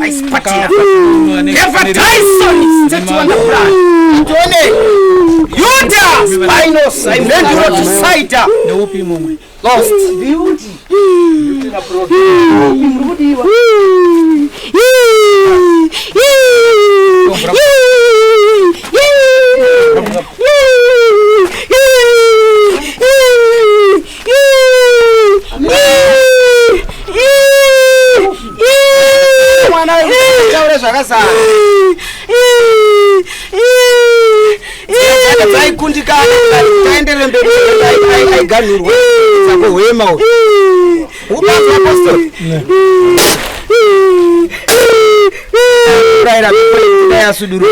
Aispatira. Eva Tyson, state wonder brand. Tione. Yuda Spinos, I meant to cider. Neupi mumwe? Lost. Beauty. Mwana taura zvakazara. Dzaikundikana taenderere mberi aiganhurwa dzakuhwema uyu. Ubazi apostle. Raira yasuduru.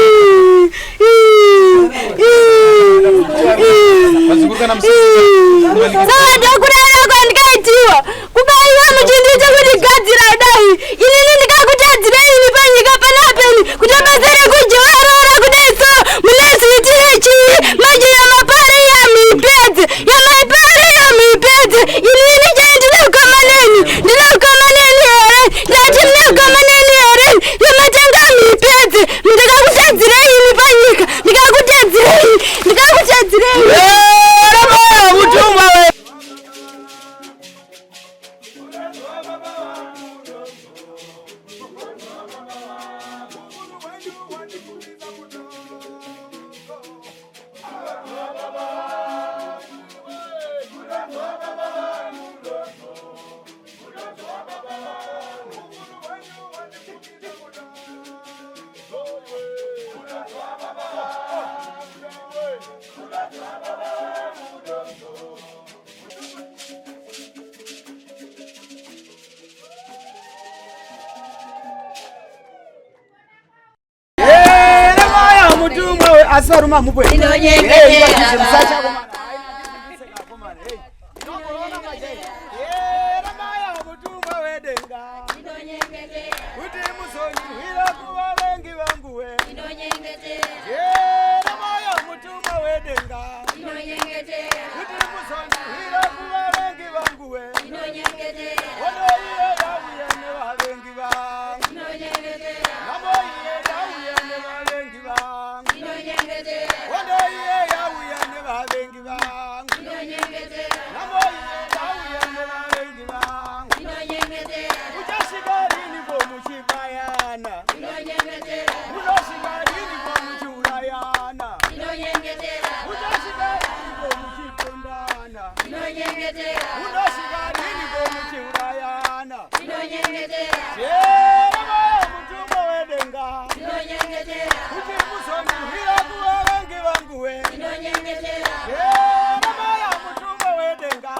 Saka ndokurara kwandikaitiwa kubaiwa muchindiita kuti gadzira dai inini ndikakutadzirei ini panyika panapeni kutobetsere kujiwarora kudai so munezviitire chii manje yamapare yamuipedze yamaipare yamuipedze inini chai ndine ukama neni ndine ukama neni here ndati mune ukama neni here yamatanga amuipedze ndikakutadzirei ini panyika ndikakutadzirei ndikakutadzirei Mutumwa we. Maya mutumwa we asi varume hamupo here? Maya mutumwa wedenga kuti muzondirwira kuvavengi vangu we Maya mutumwa wedenga kuti muzondirwira kuvavengi vangu we Hondo iye yauye nevavengi vangu Nhamo iye yauye nevavengi vangu Hondo iye yauya nevavengi vangu Nhamo iye yauya nevavengi vangu Muchasvika rini ko muchibayana Munosvika rini ko muchiurayana Muchasvika rini ko muchipondana Munosvika rini ko muchiurayana Jeremaya mutumwa wedenga kuti muzondirwira kuvavengi vangu we Jeremaya mutumwa wedenga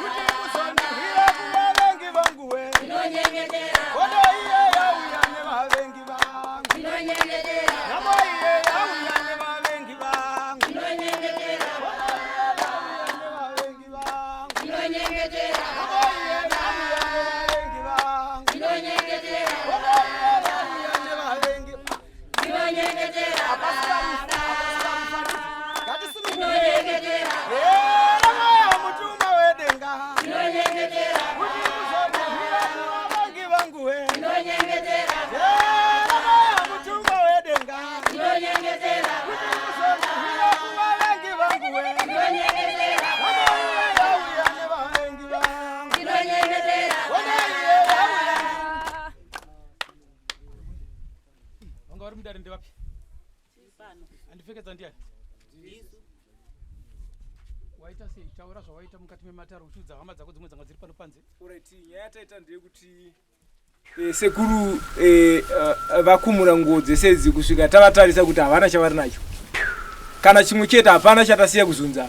kuti muzondirwira kuvavengi vangu we Hondo iye yauya nevavengi vangu Nhamo iye yauya nevavengi vangu Hondo iye yauya nevavengi vangu Nhamo iye yauya nevavengi vangu Hondo iye yauya nevavengi Jeremaya mutumwa wedenga kuti muzondirwira kuvavengi vangu we Jeremaya mutumwa wedenga kuti muzondirwira kuvavengi vangu we Nhamo iye yauya nevavengi vangu Hondo iye yauya Vanga vari mudare ndevapi? Andipfekedza ndiani? Waita sei? Taura zvawaita mukati mematare uchiudza hama dzako dzimwe dzanga dziri pano panze. Alright, nyaya yataita ndeyekuti sekuru vakumura nguo dzese idzi kusvika tavatarisa kuti havana chavari nacho kana chimwe chete hapana chatasiya kuzunza.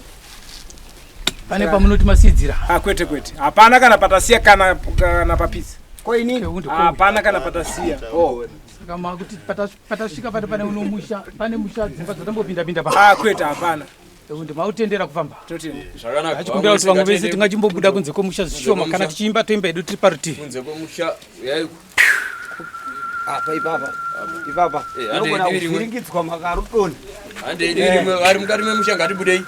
Pane pamunoti masiidzira? Ah, kwete kwete, hapana kana patasiya kana kana papisi. Ko inini? Hapana kana patasiya. Oh. Saka makuti patasvika pano pane uno musha, pane musha dzimba dzatambopinda pinda pa. Ah, kwete hapana. Ekuti mautendera kufamba. Totenda. Zvakanaka. Achikumbira kuti vamwe vese tingachimbobuda kunze kwemusha zvishoma kana tichiimba toimba hedu tiri parutivi. Kunze kwemusha uyai. Apa ipapa. Ipapa. Handei Unogona divi rimwe. kuvhiringidzwa makarudoni. Handei divi rimwe. Vari mukati memusha ngatibudei.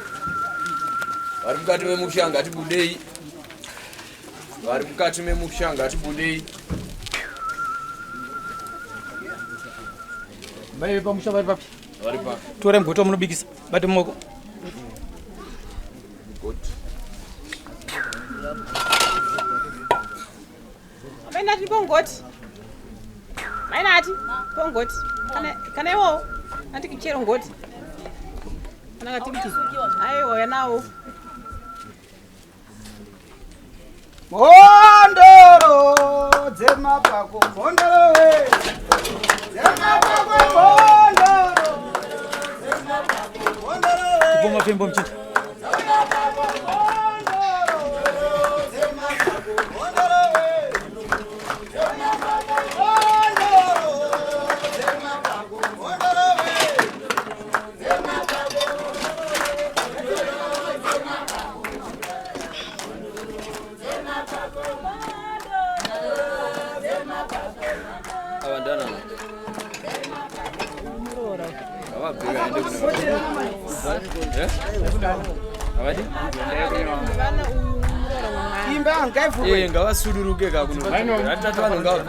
Vari mukati memusha ngatibudei. Vari mukati memusha ngatibudei. Mai vepamusha vari papi? Vari pa. Torai mugoti wamunobikisa. Bate mumaoko. Mugoti. Mai nati pongoti. Mai nati pongoti. Kana kana iwo ati kichero ngoti. Kana katikiti. Aiwa yanawo. Mhondoro dzemapako, mhondoro we. Dzemapako, mhondoro. Dzemapako, mhondoro we. Tipoma fembo mchinda. Dzemapako, mhondoro. Dzemapako, mhondoro we. Dzemapako, mhondoro. Dzemapako, mhondoro we. Dzemapako. Ava ndana. Avabve vaende kuna. Eh? Avadi? Vana uyu muroora wamwana. Imba ngaivhurwe. Eh, ngavasuduruke ka kuno. Atatu vanhu ngava.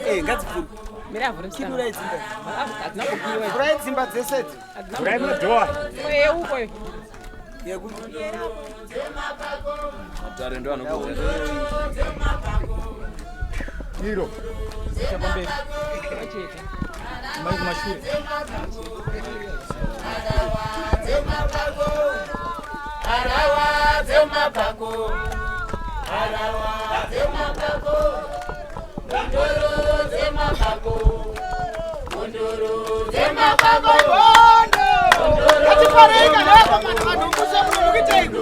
Eh, ngadzivhurwe. Mira avhure musikana. Kidurai dzimba. Hadzina kupiwa. Vhurai dzimba dzese idzi. Hadzina kupiwa. Yeuko iyo. Yeku. Matare ndo anokuita. Iro. Chapamberi. Pachete. Mai kumashure. Ngatiparei kana vakomana vanhu mushe muno mukuiteiko?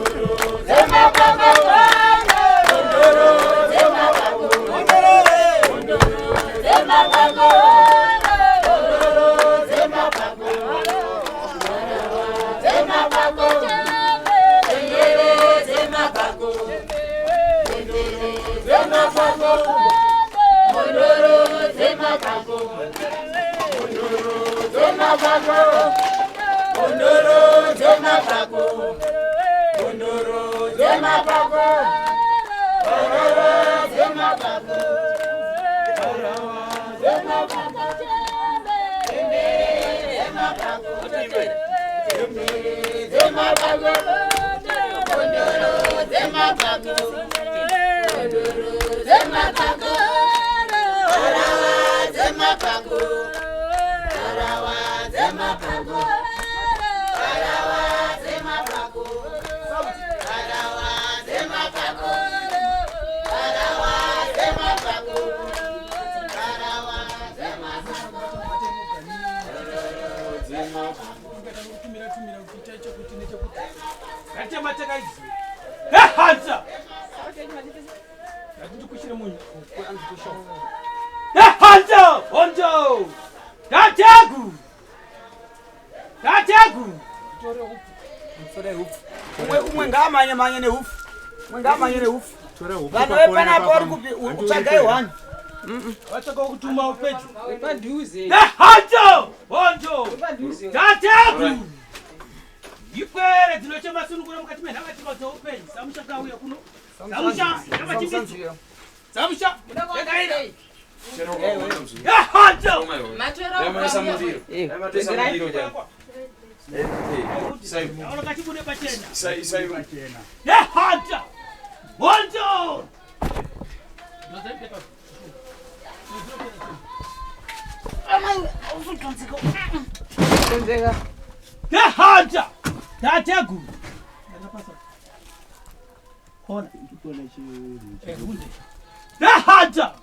Tumira tumira kuita chekuti nechekuti. Ngatemateka idzi. Ehanza. Ngatikushire munyu. Ehanza! Honzo! Tategu! Tategu! Umwe umwe ngaamanye manye nehufu. Umwe ngaamanye nehufu. Vanhu vepanapa vari kupi? Tsvagai one. Vatsvaka kutuma pedyo. Padhuze. Ehanza! Honzo! Padhuze. Tategu! Ipwere dzinochema sunungura mukati menhavatima dzeupenyu. Samusha kauya kuno. Samusha! Yamachimbidzo. Samusha! Yakaira. Ehanza! Dai mundiro. Dai matoisa mundiro chaipo. Eh, isai. Aona kachibude pachena. Isai isai. Ehanza! Honzo! Tenzeka. Ehanza! Tategu! Khona. Ehanza!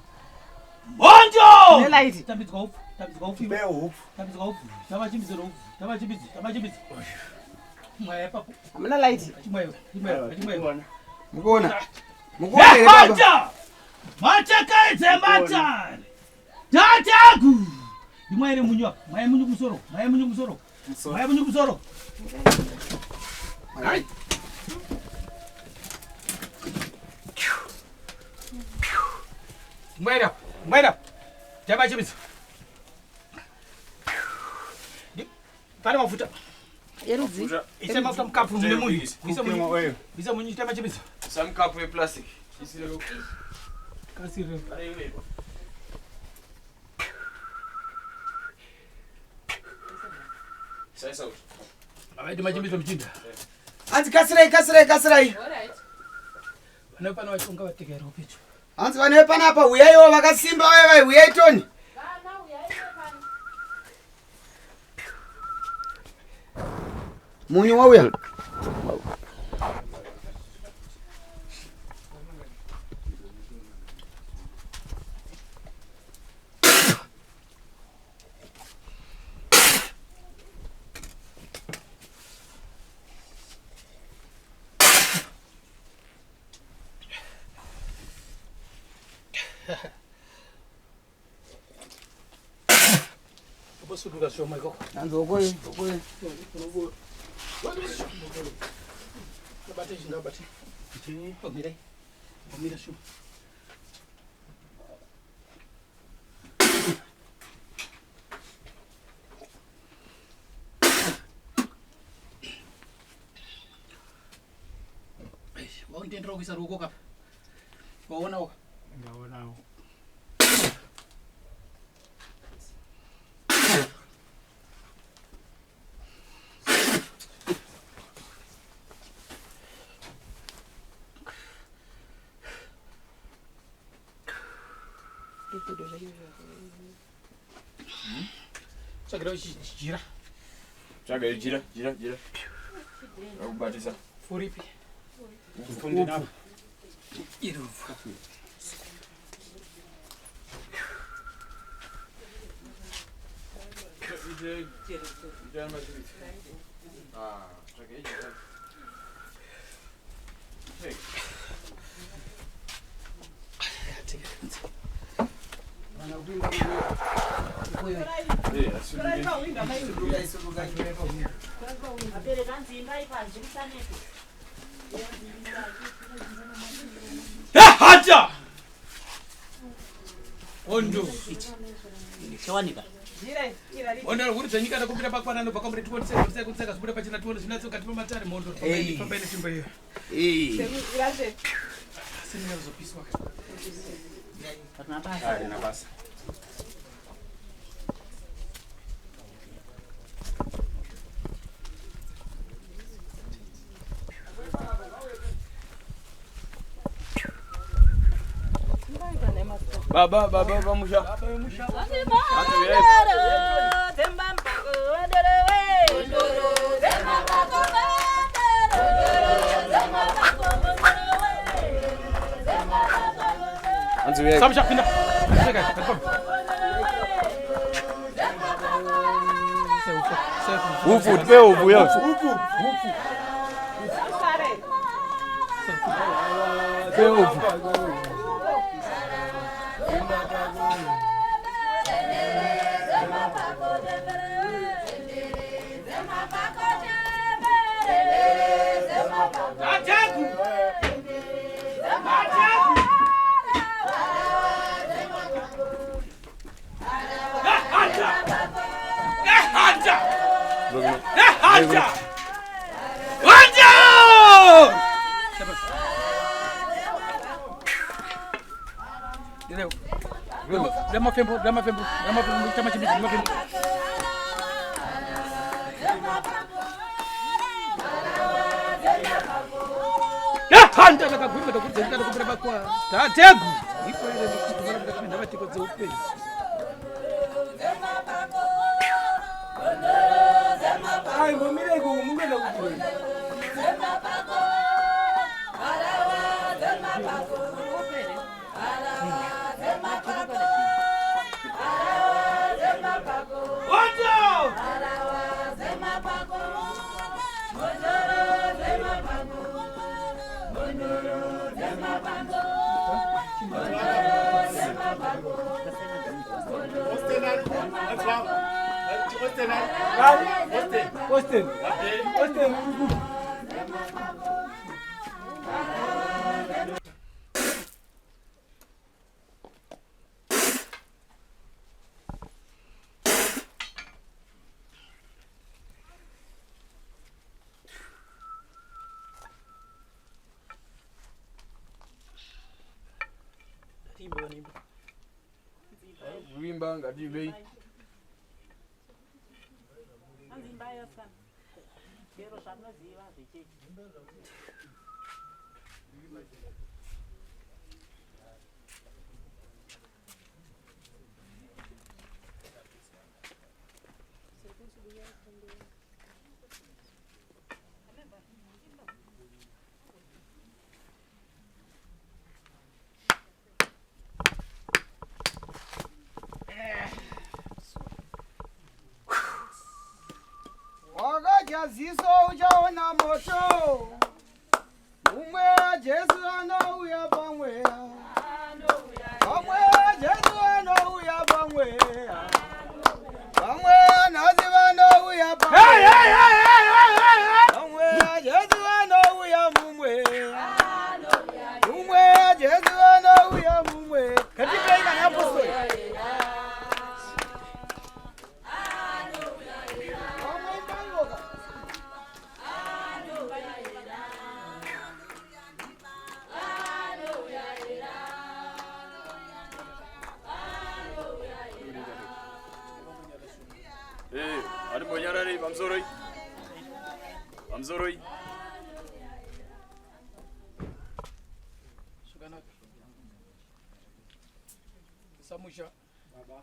Honzo! Nelaiti. Tambidzwa upfu, tambidzwa upfu. iwe. Tambidzwa upfu. Tamachimbidzo upfu. Tamachimbidzo, tamachimbidzo. Mwaya ipapo. Hamuna light. Chimwayo, chimwayo, chimwayo. Mukuona? Mukuona here baba? Ehanza! Matekaidze matare. Tategu! Ndimwaire munyu apa. Mwaye munyu kumusoro. Mwaye munyu kumusoro. Mwaye munyu kumusoro. Hai. Mwaira, mwaira. Tamachimbidzo. Pane mafuta. Yerudzi. Isa mafuta mukapu mune munyu. Isa munyu. Isa munyu tamachimbidzo. Some cup yeplastic. Isire Kasire. Avaiti machimbidzo muchinda. Hanzi kasirai kasirai kasirai. Vana pano vachonga vatekera pecho. Hanzi vana vepanapa huyaiwo vakasimba vaya vai huyai toni. Munyu wauya. Kusuduka zvishoma ikoko. Hanzi okoye okoye. Bate chingabate. Omirai. Omira shuma. Waundendera kuisa ruoko kapa. Waona waka. Ndaonawo. Tsvagira jira. Tsvaga jira, jira, jira. Rakubatisa. Furipi. Upfu. Iri upfu. Hacha! Hondo. Chawanika. Hondo huri dzenyika ndakupira pakwana ndobva kwamuri tione sei kutseka zvibuda pachena tione zvinatso kati pamatare mhondo fambai netsvimbo iyo. Asi ndingazopiswa. Harina basa. Baba, baba pamusha. Hanzi uyai. Samusha pinda. Tseka, kati Upfu, tipe upfu yo. Tipe upfu. Tateku. Tateku. Nehanda. Nehanda. Nehanda. Wanja! Dama fembo, dama fembo, dama fembo, chama chimbi, dama fembo. Nehanda takagwimba takudzengeta takupira pakwa. Tategu. Ipo ile ndikutumana ndakapinda matiko dzeupenyu. Ai, mbomira iko mungoenda kuti. Wanja! Austin. Austin uri kupi? Kuimba ngatiimbei. Wakadya ziso uchaona moto. Mumweya Jesu anouya pamweya. Pamweya Jesu anouya pamweya. Pamweya nhasi vanouya pamweya. Pamweya Jesu anouya mumweya. Mumweya Jesu anouya mumweya. Katipei kana apostle. Eh, arimbonyararei pamusoroi. Pamusoroi. Zvakanaka. Samusha. Baba.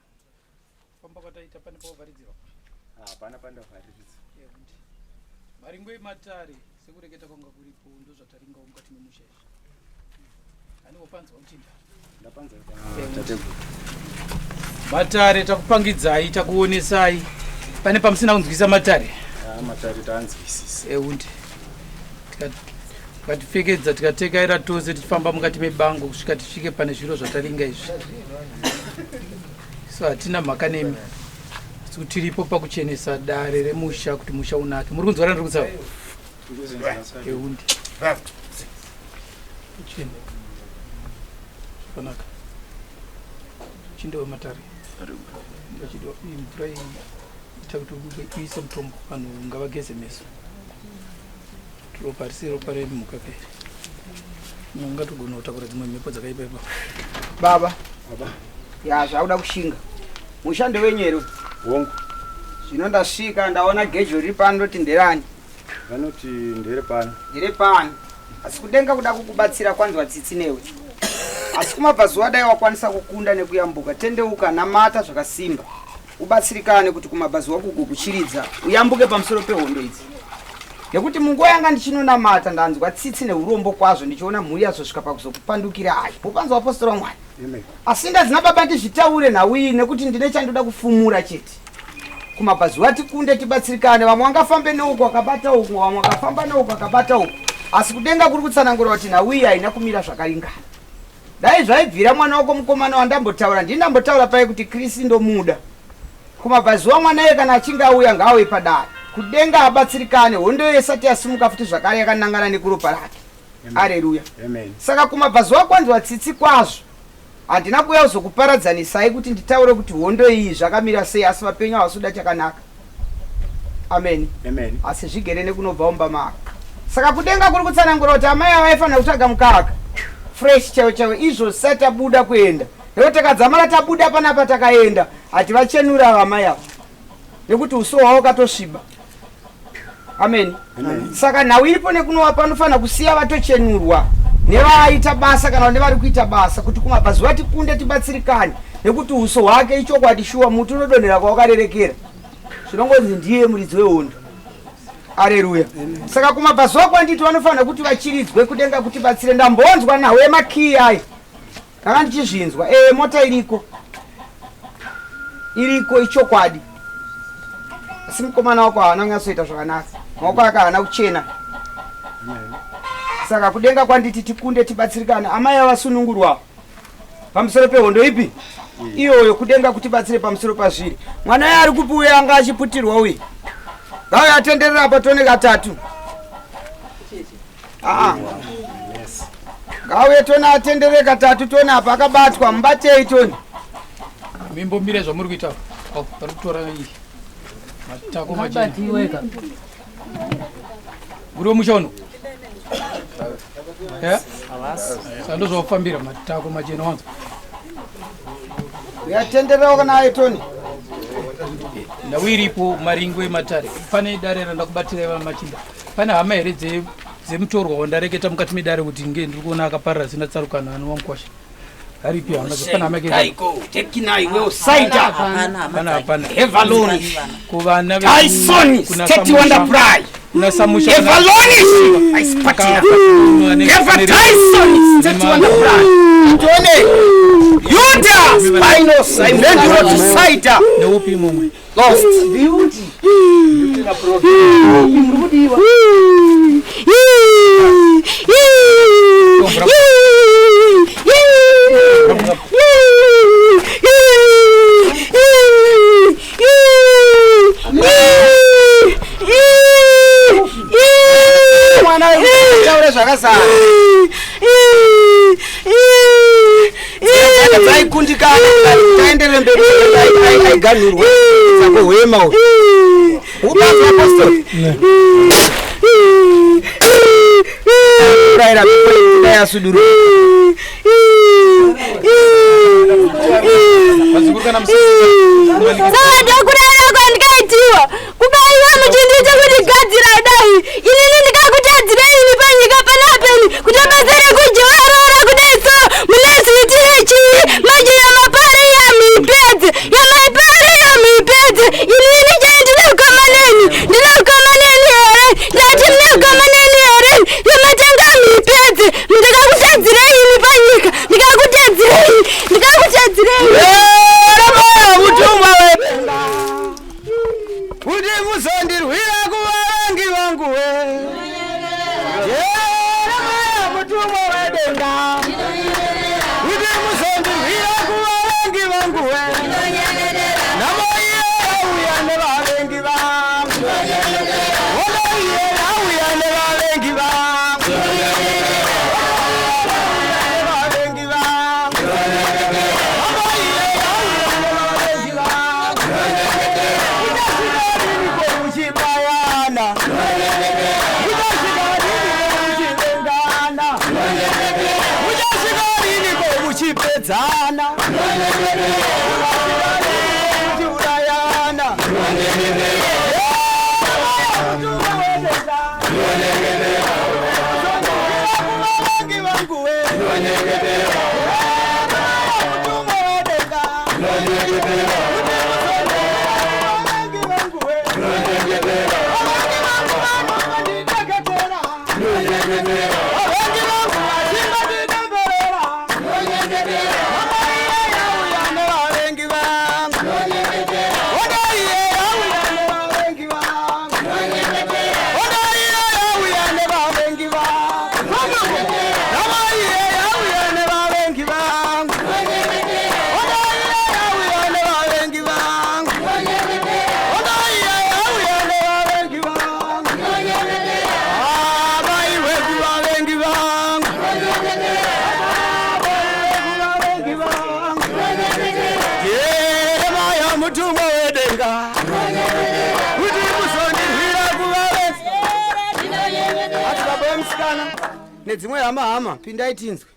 Famba kwataita pane pawavharidzirwa. Hapana pandavharidzwa. Ehundi. Maringo ematare sekureketa kwanga kuripo ndozvataringawo mukati memusha izvi. Ani wapanzwa uchinda? Ndapanzwa tateguru. Matare takupangidzai takuonesai. Pane pamusina kunzwisa matare? Ah, matare tanzwisisa. Ehundi. Tikatipfekedza tikatekaira tose tichifamba mukati mebango kusvika tisvike pane zviro zvataringa izvi. So hatina mhaka nemi. Asi kuti tiripo pakuchenesa dare remusha kuti musha unake. Muri kunzwa randiri kutsaura? Ehundi. Chine. Zvakanaka. Chinde wematare. Vachidiwa iyi mvura iyi ita kuti uise mutombo vanhu ngavageze meso. Ropa risi ropa remhuka ke. Ungatogona kutakura dzimwe mhepo dzakaipa ipapo. Baba. Baba. Ya zvakuda kushinga. Mushando wenyu here? Hongu. Zvino ndasvika ndaona gejo riri pano ndoti nderani? Vanoti ndere pano. Ndere pano. Asi kudenga kuda kukubatsira kwanzwa tsitsi newe. Asi kumabvazuva dai wakwanisa kukunda nekuyambuka tendeuka namata zvakasimba. Ubatsirikane kuti kumabvazuva kugokuchiridza uyambuke pamusoro pehondo idzi. Nekuti munguva yanga ndichinonamata ndanzwa tsitsi neurombo kwazvo ndichiona mhuri yazosvika pakuzokupandukira ayi. Upanzwa apostora Mwari. Asi ndazina baba ndizvitaure nhau iyi nekuti ndine chandoda kufumura chete. Kumabvazuva tikunde tibatsirikane vamwe vangafambe neuku akabata uku vamwe vakafamba neuku akabata uku. Asi kudenga kuri kutsanangura kuti nhau iyi haina kumira zvakaringana. Dai zvaibvira mwana wako mukomana wandambotaura ndini ndambotaura paye kuti Chris ndomuda. Kumabvazuva mwana iye kana achinge auya ngaauye padare. Kudenga abatsirikane hondo iyo isati yasimuka futi zvakare yakanangana nekuropa rake. Areruya. Saka kumabvazuva kwanzwa tsitsi kwazvo. Handina kuuya kuzokuparadzanisai kuti nditaure kuti hondo iyi zvakamira sei asi vapenyu havasi kuda chakanaka. Amen. Amen. Asi zvigere nekunobva mumba mako. Saka kudenga kuri kutsanangura kuti amai ava vaifanira kutsvaga mukaka fresh chaiwo chaiwo izvo zvisati tabuda kuenda. Nekuti takadzamara tabuda panapa takaenda hativachenura ava amai ava nekuti uso hwavo wakatosviba. Amen. Amen. Saka nhau iripo nekunova panofanira kusiya vatochenurwa nevaaita basa kana nevari kuita basa kuti kumabvazuva tikunde tibatsirikane nekuti uso hwake ichokwadi shuwa muti unodonhera kwawakarerekera zvinongonzi ndiye muridzi wehondo areruya saka kumabvazuva kwanditi vanofanira kuti vachiridzwe kudenga kuti batsire ndambonzwa nhau yemakiyi ayo ndanga ndichizvinzwa ee mota iriko iriko ichokwadi asi mukomana wako haana kunyatsoita zvakanaka maoko ake haana kuchena saka kudenga kwanditi tikunde tibatsirikane amai avasunungurwa pamusoro pehondo ipi iyoyo kudenga kutibatsire pamusoro pazviri mwana uyo ari kupi uyo anga achiputirwa uye ngauye atenderera apa tione katatu aa ngauye tone atenderere katatu tone apa akabatwa mubatei tone mimbomire zvamuri kuita oh, vari kutora iyi matako machena guri wemusha uno saka ndozvaufambira matako machena wanza uyatendererawo kana aye tony Nhau iripo maringo ematare. Pane dare randakubatira vamachinda. Pane hama here dzemutorwa wandareketa mukati medare kuti nge ndiri kuona akaparira zina tsarukano anova mukwasha. Aripi hama pane hama yake? Kaiko, Tekinai, Will Saida. Hapana hapana. Evaloni. Kuvana Tyson, kuna State Samusha- Wonder Pride. Kuna Samusha. Evaloni. Ispatina. Eva Tyson, State Wonder Pride. Tone. Yuda, Spinos, I meant to Saida. Neupi mumwe? Lost. Beauty. Mwana taure zvakazara. Dzaka dzaikundikana taenderere mberi aiganhurwa dzako hwema uyu. Ubazi apostle. Kurayira dai asudurwa. Saka ndokurara kwandikaitiwa kubaiwa muchindiita kuti gadzira dai inini ndikakutadzira ini panyika panapeni kuti basa rekujivarora kudai so munezviitire chii manje yamapari yamipedze yamaipari yamipedze inini chai ndinokama neni ndinokama neni here ndati ndinokama neni here yamatanga mipedze ndikakutadzirei ini panyika ndikakutadzirei ndikakutadzirei Mutumwa wedenga kuti muzondirwira kuvavengi vangu we Jeremaya mutumwa wedenga kuti muzondirwira kuvavengi vangu we Namo iye yauya nevavengi vangu Hondo iye yauya nevavengi vangu Nevavengi vangu Namo iye yauya nevavengi vangu Muchibayana muchasvika riniko muchivengana muchasvika riniko muchipedzana muchasvika riniko muchiurayana kuvavengi vangu we mutumwa wedenga Jeremaya mutumwa wedenga kuti muzondirwira kuvavengi ati baba vemusikana nedzimwe hama hama pindai tinzwe.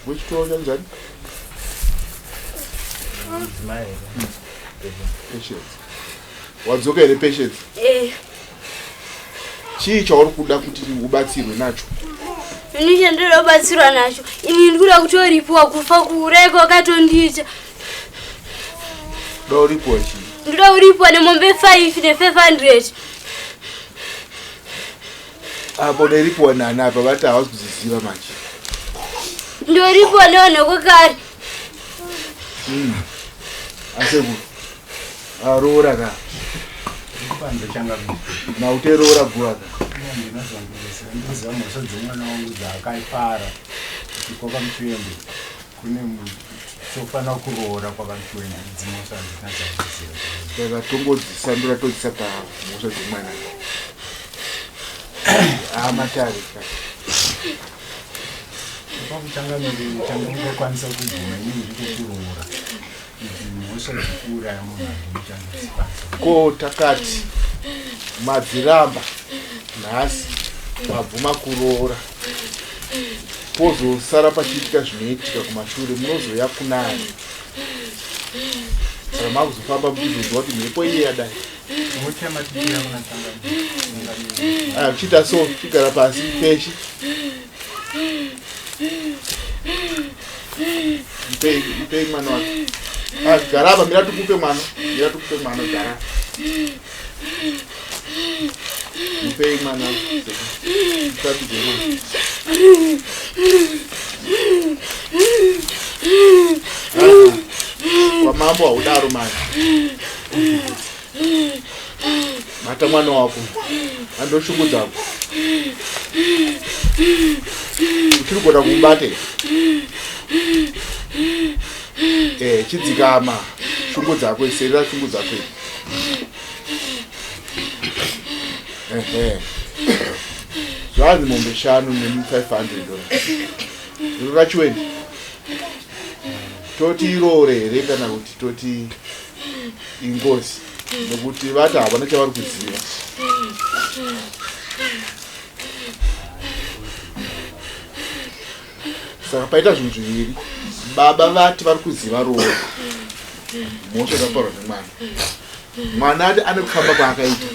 Wechitora chanzani? Patience. Wadzoka here Patience? Eh. Chii chauri kuda kuti ubatsirwe nacho? Ini chandinoda kubatsirwa nacho, ini ndikuda kutoripiwa kufa kuuraya kwakatondiita. Kuda kuripiwa chii? Ndikuda kuripiwa nemombe 5 ne 500. Apa unoiripiwa nani apa vati havasi kuziziva manje. Ndoripiwa nevanhu vekare. Asekuru. Aroora ka. Mauteroora guva ka. Ndinoziva mhosva dzemwana wangu dzaakaipara kuti kwakamuchiwembe kune tofanira kuroora kwakamuchiwembe dzimhosva handina dzakuziva. Saka tongodzisandura todzisa pamhosva dzemwana. Amatare ka. Pakutangamire chandingokwanisa kubvuma inini ndikokuroora. Idzi mhosva dzekuuraya munhu handichandozikwanisa. Ko takati madziramba nhasi mabvuma kuroora pozosara pachiitika zvinoitika kumashure munozoya kunani saka makuzofamba muchizonzwa kuti mhepo iye yadai aya chiita so chigara pasi peshi Mupei, mupei mwana wake. Ah, gara apa, mira tikupe mwana. Mira tikupe mwana, gara. Mupei mwana. Mutambidze ruoko. Ah, kwamambo haudaro manje. Bata mwana wako. Andoshungu dzako. Uchiri kuda kumubate? Eh, chidzikama. Shungu dzako, serera shungu dzako. Ehe. Zvanzi mombe shanu nemi 500 dollars. Rakachiweni. Toti iroore here kana kuti toti ingozi nekuti vati havana chavari kuziva. Saka paita zvinhu zviviri, baba vati vari kuziva roora, mhosva yakaparwa nemwana. Mwana ati ane kufamba kwaakaita,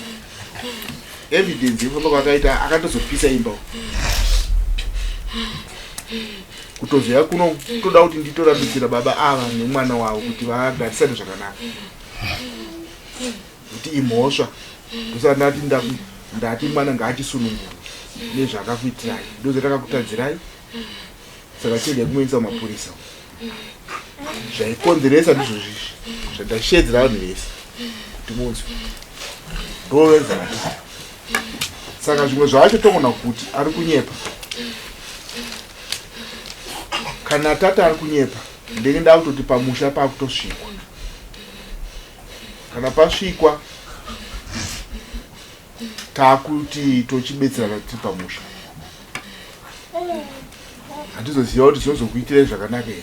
evidence yekufamba kwaakaita, akatozopisa imba kutozouya kuno toda kuti nditorambidzira baba ava nemwana wavo kuti vagarisane zvakanaka kuti imhosva ndosaka ndati ndati mwana ngaachisunungurwa nezvaakakuitirai ndozvatakakutadzirai saka chiendai kumuendesa kumapurisa zvaikonzeresa ndizvo zvisvi zvandashedzera vanhu vese kuti munzwe ndovezakadai saka zvimwe zvacho togona kuti ari kunyepa kana tata ari kunyepa ndenge ndakutoti pamusha pakutosvikwa kana pasvikwa takuti tochibetserana tiri pamusha handizoziva kuti zvinozokuitirai zvakanaka here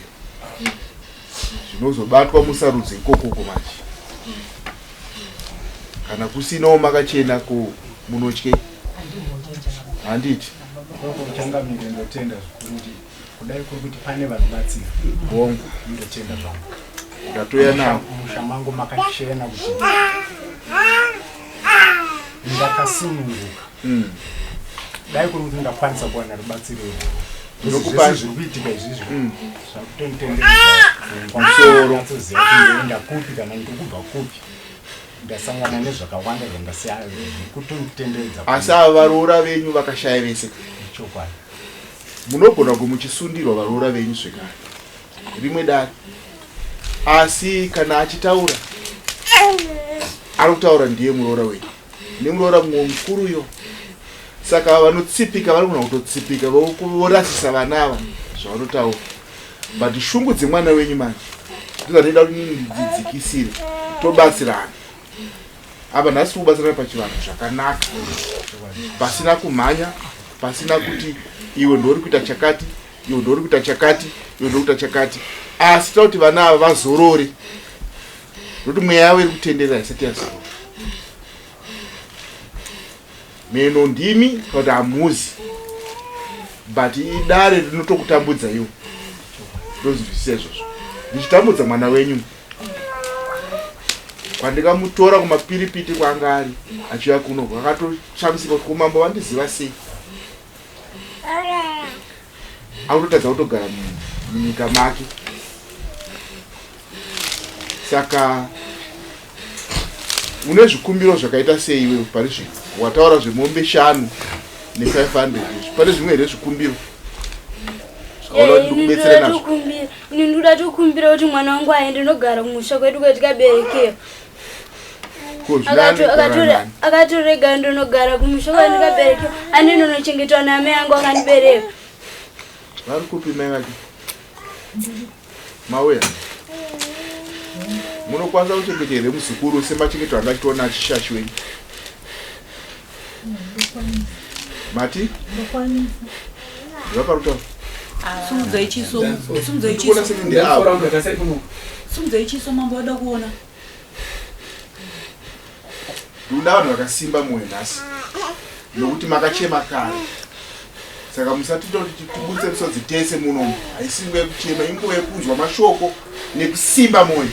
zvinozobatwa musarudzo ikokoko manje kana kusinawo makachena ko munotyei handiti Changamire ndotenda zvikuru kuti kudai kuri kuti pane vanobatsira hongu ndotenda zvangu ndatoya navo musha mangu makachena kuti ndakasununguka mm. dai kuri kuti ndakwanisa kuwana rubatsiro irworwo zvese zviri kuitika izvizvi mm. zvakutonditenderedza pamusoro toziva kuti ndoenda kupi kana ndiri kubva kupi ndasangana nezvakawanda zvandasiya kutonditenderedza asi ava varoora venyu vakashaya vese chokwadi munogona kunge muchisundirwa varoora venyu zvekare rimwe dare asi kana achitaura ari kutaura ndiye muroora wenyu nemuroora mumwe mukuruyo saka vanotsipika vari kugona kutotsipika vorasisa vana ava zvavanotaura but shungu dzemwana wenyu manje ndozvanoida kuti ndidzidzikisire tobatsirana apa nhasi tikubatsirana pachivanhu zvakanaka pasina kumhanya pasina kuti iwe ndori kuita chakati iwe ndori kuita chakati iwe ndori kuita chakati asi toda kuti vana ava vazorore nokuti mweya yavo iri kutenderera isati yazorora mheno ndimi kana kuti hamuzi but idare rinotokutambudza iwo. Ndozvinzwisisa izvozvo. Ndichitambudza mwana wenyu kwandikamutora kumapiripiti kwaanga ari achiuya kuno kwakatoshamisika kuti kumambo vandiziva sei akutotadza kutogara munyika make saka une zvikumbiro zvakaita sei iwe pari zvino wataura zvemombe shanu ne500 izvi pane zvimwe here zvikumbiro zvaona kuti ndikubetsere nazvo ini ndikuda tokumbira kuti mwana wangu aende nogara kumusha kwedu kwetikaberekewa akatorega ndonogara kumusha kwandikaberekewa andinonochengetwa naamai angu akandibereka vari kupi mai vake mauya munokwanisa kuchengeta here muzukuru semachengeto anga achitoona achishashi wenyu mati ndivapari kutaura sumudzai chiso mambo vada kuona Ndoda vanhu vakasimba mwoyo nhasi nokuti makachema kare saka musatiita kuti tibudise misodzi tese munomu haisi nguva yekuchema inguva yekunzwa mashoko nekusimba mwoyo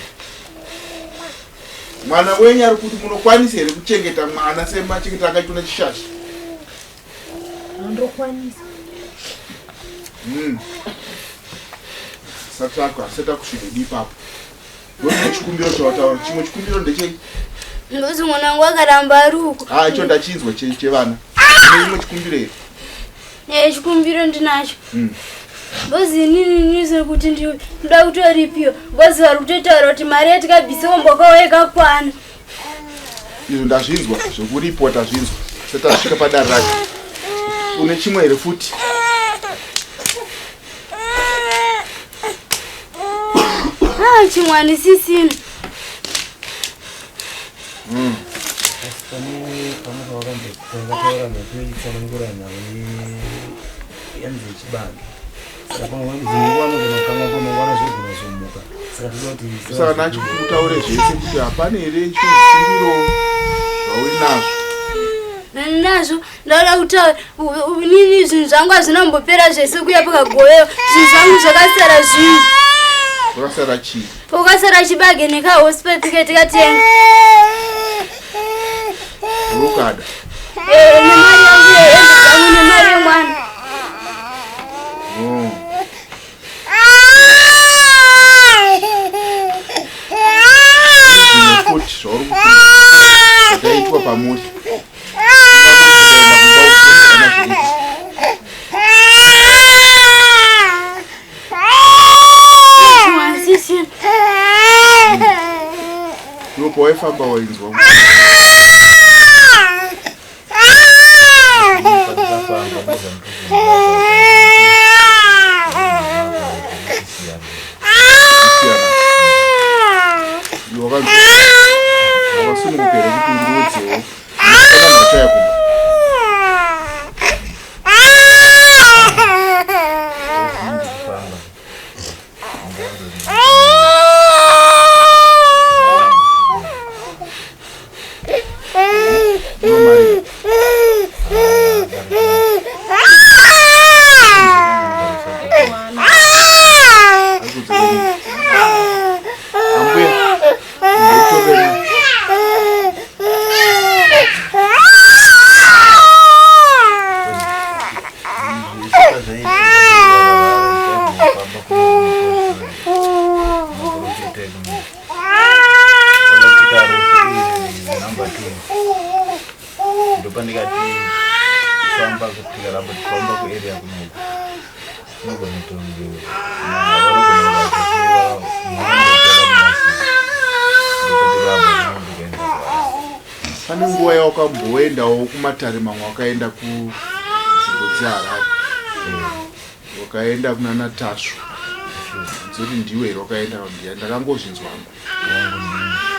mwana wenyu ari kuti munokwanisa here kuchengeta mwana semachengeta angaitwa nechishashi ndokwanisa hmm. asati akusvika ipapo Ndochimwe chikumbiro chawataura. Chimwe chikumbiro ndechei? Ndozi mwana wangu akaramba ari uko. Ah, icho ndachinzwa chevana. Chimwe chikumbiro here? Eh, chikumbiro ndinacho. Bozi inini nise kuti ndinoda kutoripiwa. Bozi vari kutotaura kuti mari yatikabvisa kumba kwavo yakakwana. Izvo ndazvinzwa zvekuripwa tazvinzwa. Sati tasvika padare racho. Une chimwe here futi? Ah, chimwe handisisina. Asi pane pamwe pawakataura mhepo ichitsanangura nhau yanzi yechibage saka pamwe dzimwe nguva anogona kukanganwa pamwe nguva anozogona kuzomuka saka toda kuti Saka nacho kutaure zvese kuti hapana here chimwe chikumbiro zvauinazvo. Ndinazvo Ndauda kutaura inini zvinhu zvangu hazvina kumbopera zvese kuya pakagovewa zvinhu zvangu zvakasara zvinhu. Zvakasara chii? Pakasara chibage nekahospital tikatenga. Rokada. Eh, nemari yangu yehembe dzangu nemari yemwana. Oh. Zvimwe futi zvauri kufunga zvakaitwa pamuri. Iwe pawaifamba wainzwa wakasununguka here kuti undiudzewo Ndopandikati famba tikaramba tichifamba kuarea kunoku tinogona kutonge Pane nguva yawakamboendawo kumatare mamwe wakaenda kunzvimbo dzeHarare wakaenda kuna Natasvu dzoti ndiwe here wakaenda ndiya ndakangozvinzwa hangu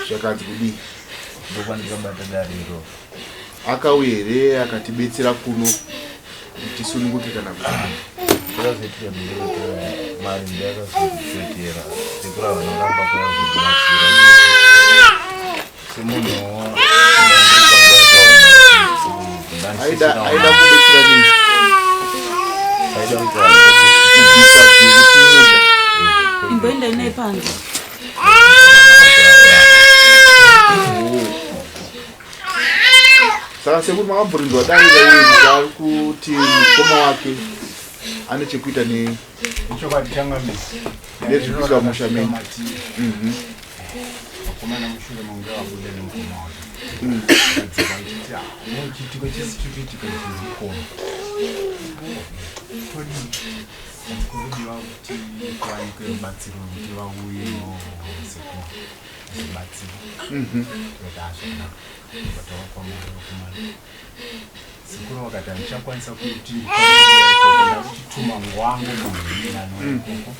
zvakanzi kudii ndopandikabata dariro akauya here akatibetsera kuno kuti tisununguke kana kuti zvakazoitika ndezvekuti mari ndeyakazotitwetera sekuru ava vanoramba kuyazotibatsira semunhuwo aida aida kubetsera nei aida kuita kubvisa zviri kumusha. Imboendai naye panze. Saka sekuru makamboridzwa dare raari kuti mukoma wake ane chekuita ne Chokwadi changamire. Nezvikuiswa musha menyu. Vakomana mushure monge vabuda nemukoma wake. Vadzika vachiti, "Ah, ne chiitiko chisi chiri kuitika chiri mukoma. Todii? Kurudiwa kuti kuwanikwe rubatsiro rwekuti vauyewo sekuru vazobatsira." Tikati, "Ah, zvakanaka." Tikataura kwamuri vakomana. Sekuru vakati handichakwanisa kuti ndakuchituma wangu munhu anouya ikoko.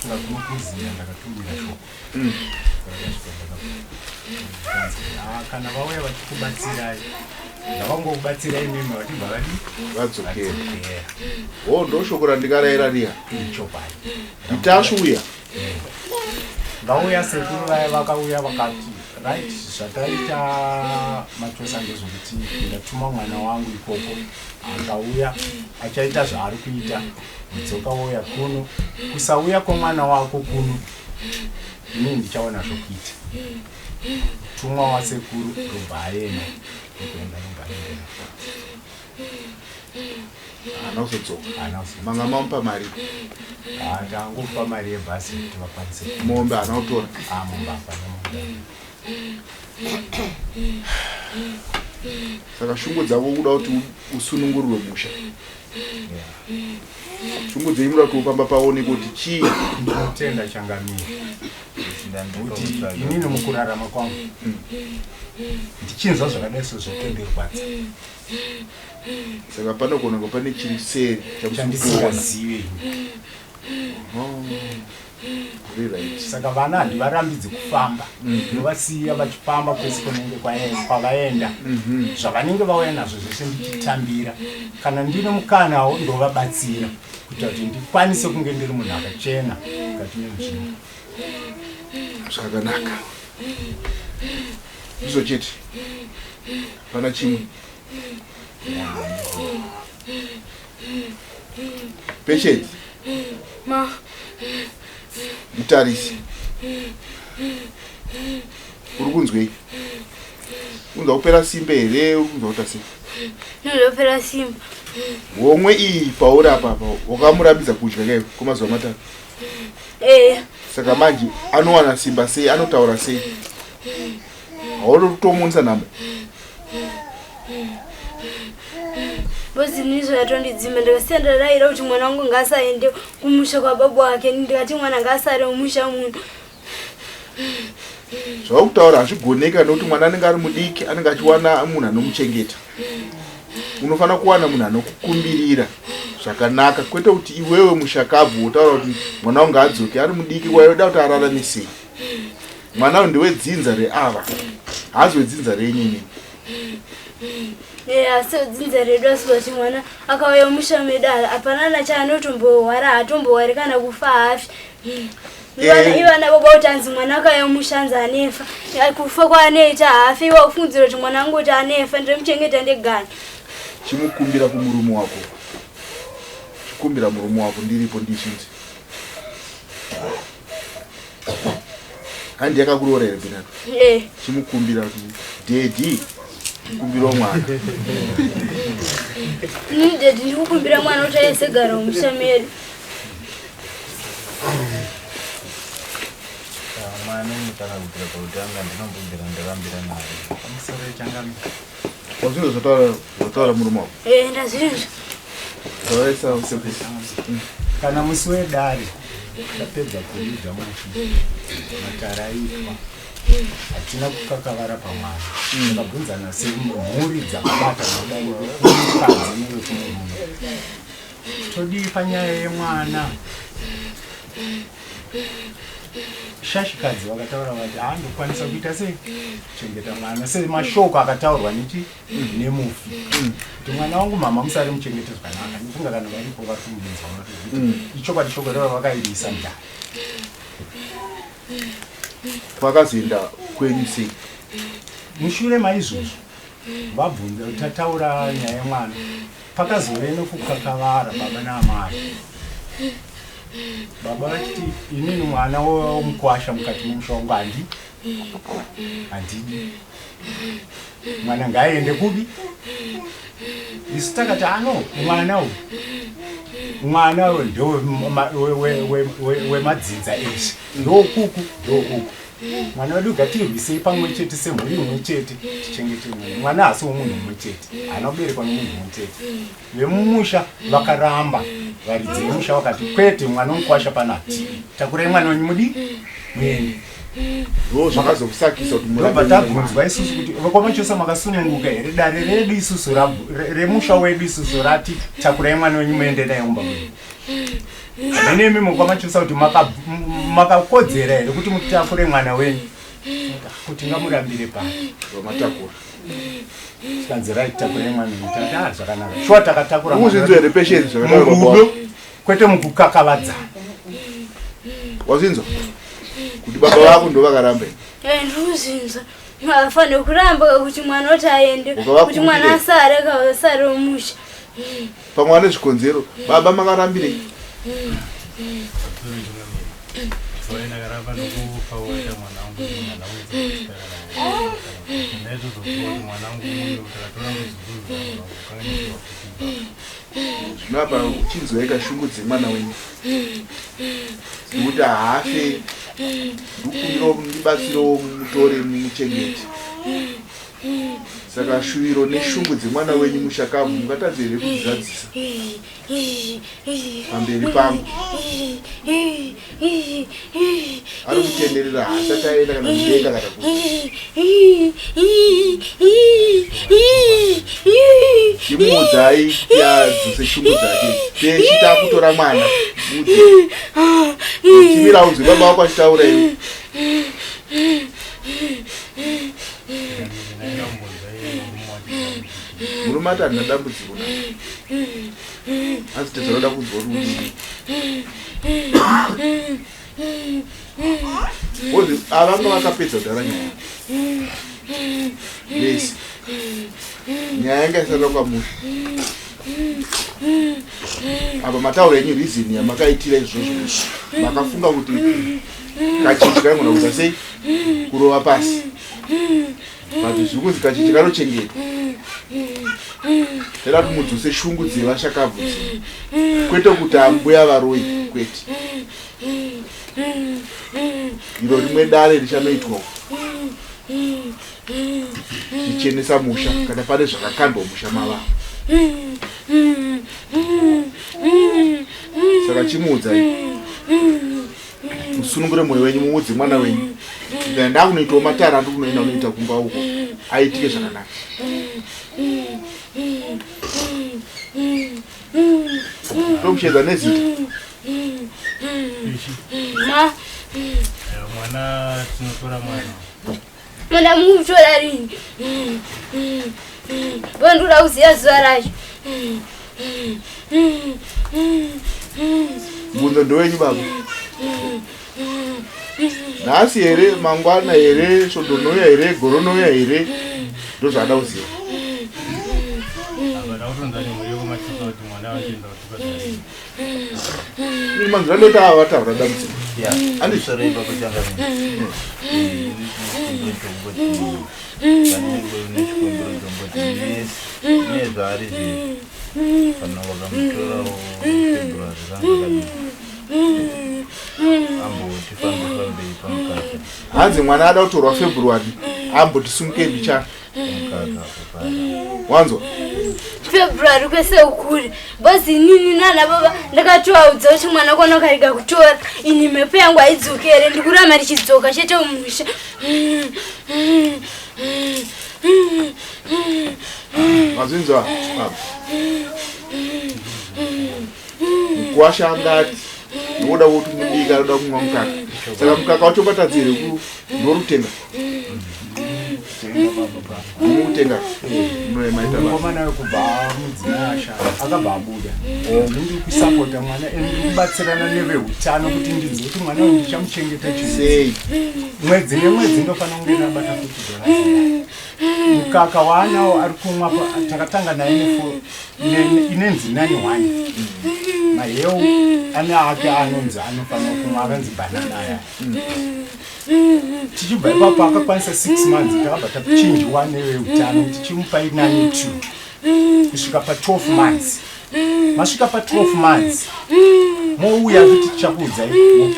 Saka kunokuziya ndakatumira shoko. Rakasvika ndakakanzi, "Ah, kana vauya vachikubatsirai ngavangokubatsirai imimi vachibva vadii Vadzokera. O, ndo shoko randikarayira riya. Chokwadi. Itashu uya. Vauya sekuru vaya vakauya vakati right zvataita matosa ndezvokuti ndatuma mwana wangu ikoko akauya achaita zvaari kuita mudzoka wouya kuno kusauya kwemwana wako kuno inini ndichaona zvokuita tumwa wasekuru ndobva aenda ndokuenda ndobva aenda. Haana kuzodzoka. Haana kuzodzoka. Manga mamupa mari? Ah, tangomupa mari yebhasi kuti vakwanise. Mombe haana kutora? Ah, mombe hapana mombe. Saka shungu dzako kuda kuti usunungurirwe musha. Shungu dzenyu muda kuti upamba paoneke kuti chii. Ndinotenda changamire kuti inini mukurarama kwangu ndichinzwa zvakadai so zvotondirwadza. Saka panogona kunge pane chiri seri Chandisingazive. Right. Saka vana handivarambidzi kufamba, ndovasiya vachifamba kwese kunenge kwavaenda. Zvavanenge vauya nazvo zvese ndichitambira, kana ndine mukanawo ndovabatsira kuita kuti ndikwanise kunge ndiri munhu akachena mukati menzvimbo. Zvakanaka. Ndizvo chete. Hapana chimwe. Patience, Ma. Mutarisi. Uri kunzwei? Unzwa kupera simba here? Uri kunzwa kuita sei? Ndinopera simba. Homwe iyi pauri apa apa wakamurambidza kudya kai kwemazuva 3. Eh. Saka manje anowana simba sei? Anotaura sei? Hauri kutomuonesa nhamo. Bozi nizvo yatondidzima ndikasiya ndarayira kuti mwana wangu ngaasaende kumusha kwababa wake ndikati mwana ngaasare mumusha muno. Zvakutaura hazvigoneka nekuti mwana anenge ari mudiki anenge achiwana munhu anomuchengeta. Unofanira kuwana munhu anokukumbirira zvakanaka kwete kuti iwewe mushakabvu wotaura kuti mwana wangu ngaadzoke ari mudiki waida kuti ararame sei. Mwana uyu ndewedzinza reava haazi wedzinza renyu inini. Eh, asi dzinza redu asi kuti mwana akauya mumusha medu hapana na chaanotombohwara haatombohwari kana kufa haafi. Ivana baba kuti anzi mwana akauya mumusha anzi anefa kufa kwaanoita haafi iwe ufungidzira kuti mwana wangu kuti anefa ndinomuchengeta ndegani. Chimukumbira kumurume wako. Chikumbira murume wako ndiripo ndizvinzi. Handi yakakuroora here Bernardo? Eh. Chimukumbira kuti daddy kumbira mwana. Ini daddy ndikukumbira mwana kuti aisegara mumusha medu. Mwana inotanga kubvira pakutanga ndinombobvira ndarambira naye. Pamusoro changamire. Wazvinzwa zvataura murume wako? Eh, ndazvinzwa. Tauraisa sekuru. Kana musi wedare tapedza kuviga mufi matare aitwa hatina kukakavara pamwana. Takabvunzana semhuri dzakabatana kudai vekumukadzi nevekumurume todii panyaya yemwana. Shashikadzi vakataura vati haandokwanisa kuita sei kuchengeta mwana semashoko akataurwa nechi nemufi kuti mwana wangu mama musari muchengete zvakanaka ndofunga kana varipo vari kumubinzwa kuti ichokwadi shoko reva vakairisa mudare. Kwakazoenda kwenyu sei? Mushure maizvozvo vabvunza tataura nyaya yemwana pakazove nokukakavara baba naamai. Baba vachiti inini mwana womukwasha mukati memusha wangu handi handidi mwana ngaaende kubi isu takati ano mwana uyu mwana uyu ndewemadzinza eshe ndokuku ndokuku mwana wedu ngatirwisei pamwe chete semhuri imwe chete tichengete mwana mwana haasi womunhu umwe chete haana kuberekwa nomunhu umwe chete Vemumusha vakaramba, varidzi vemusha vakati kwete, mwana womukwasha pano hatidi, takurai mwana wenyu mudi muende. Ndo zvakazokusakisa kuti murambe Ndobva tabvunzwa isusu kuti vekwaMachosa makasununguka here, dare redu isusu remusha wedu isusu rati takurai mwana wenyu muende naye kumba kwenyu. Hamene imi mukwaMachosa kuti makakodzera here kuti mutakure mwana wenyu, kuti ngamurambire pano. Vamatakura. Tikanzi right takurai mwana wenyu. Takati ah zvakanaka. Shuwa takatakura mwana Ukuzvinzwa here Patience zvakataurwa baba murudo wako? kwete mukukakavadzana. Wazvinzwa? Kuti baba vako ndo vakaramba here? Eh, ndikuzvinzwa afanire kuramba kuti mwana kuti aende Ukavakumbira. kuti mwana asare asare musha Pamwe vane zvikonzero. Baba makarambirei? Zvino apa chinzwaika shungu dzemwana wenyu dzekuti haafe ndikukumbirawo mundibatsirewo mumutore mumuchengete saka shuviro neshungu dzemwana wenyu mushakabvu mungatadze here kudzizadzisa pamberi pangu ari kutenderera haasati aenda kana kudenga kana kuti chimuudzai yadzose shungu dzake pechi takutora mwana mudze chimira unzwe baba wako achitaura iwe murume ati handina dambudziko na hanzi tezvanoda kunzwa kuti udii ozi avanga vakapedza kudhara nyaya vese nyaya yanga isati kwamusha apa mataura enyu reason yamakaitira izvozvo makafunga kuti kacheche kaigona kuita sei kurova pasi but zviri kunzi kacheche kanochengetwa toda kuti mudzose shungu dzevashakabvu kwete kuti ambuya varoyi kwete iro rimwe dare richanoitwa zvichenesa musha kana pane zvakakandwa musha mavavo saka chimuudzai musunungure mwoyo wenyu muudze mwana wenyu ndikana ndakunoitawo matara andiri kunoenda unoita kumba uko aitike zvakanaka tomushedza nezita Ma. Mwana tinotora mwana. Mwana mukutora rini? Vandoda kuziva zuva racho. Mubvunzo ndewenyu baba. Nhasi here, mangwana here, svondo rinouya here, gore rinouya here? Ndozvaada kuziva. Manzwi anoita ava vataura dambudziko. Andisoro ipapo changamire. Nezvaari zviri kana vakamutorawo February ranga amboti fambe fambei pamukaka. Hanzi mwana ada kutorwa February amboti simukei mbichana. Wanzwa? February kwese ukuri bhozi inini nana baba ndakatovaudza kuti mwana kwana ukarega kutora ini mhepo yangu haidzokere ndikuramba ndichidzoka chete mumusha. Mazvinzwa baba. Mukuwasha angati nokuda kuti mudiki anoda kumwa mukaka. Saka mukaka wacho ungatadza here ku ndorutenga? Mukutenga. Mukomana wekubva mudzimai ashaya akabva abuda. Ndiri kusapota mwana and ndiri kubatsirana nevehutano kuti ndinzwe kuti mwana uyu ndichamuchengeta sei. Mwedzi nemwedzi ndofanira kunge ndabata $50. Mukaka waanawo ari kumwa takatanga naye inenzi 91. Maheu ane ake anonzi anofanira kumwa akanzi banana aya. Tichibva ipapo akakwanisa 6 months takabva tachinjwa neveutano tichimupa inani 2 kusvika pa 12 months. Masvika pa 12 months mouya futi tichakuudzai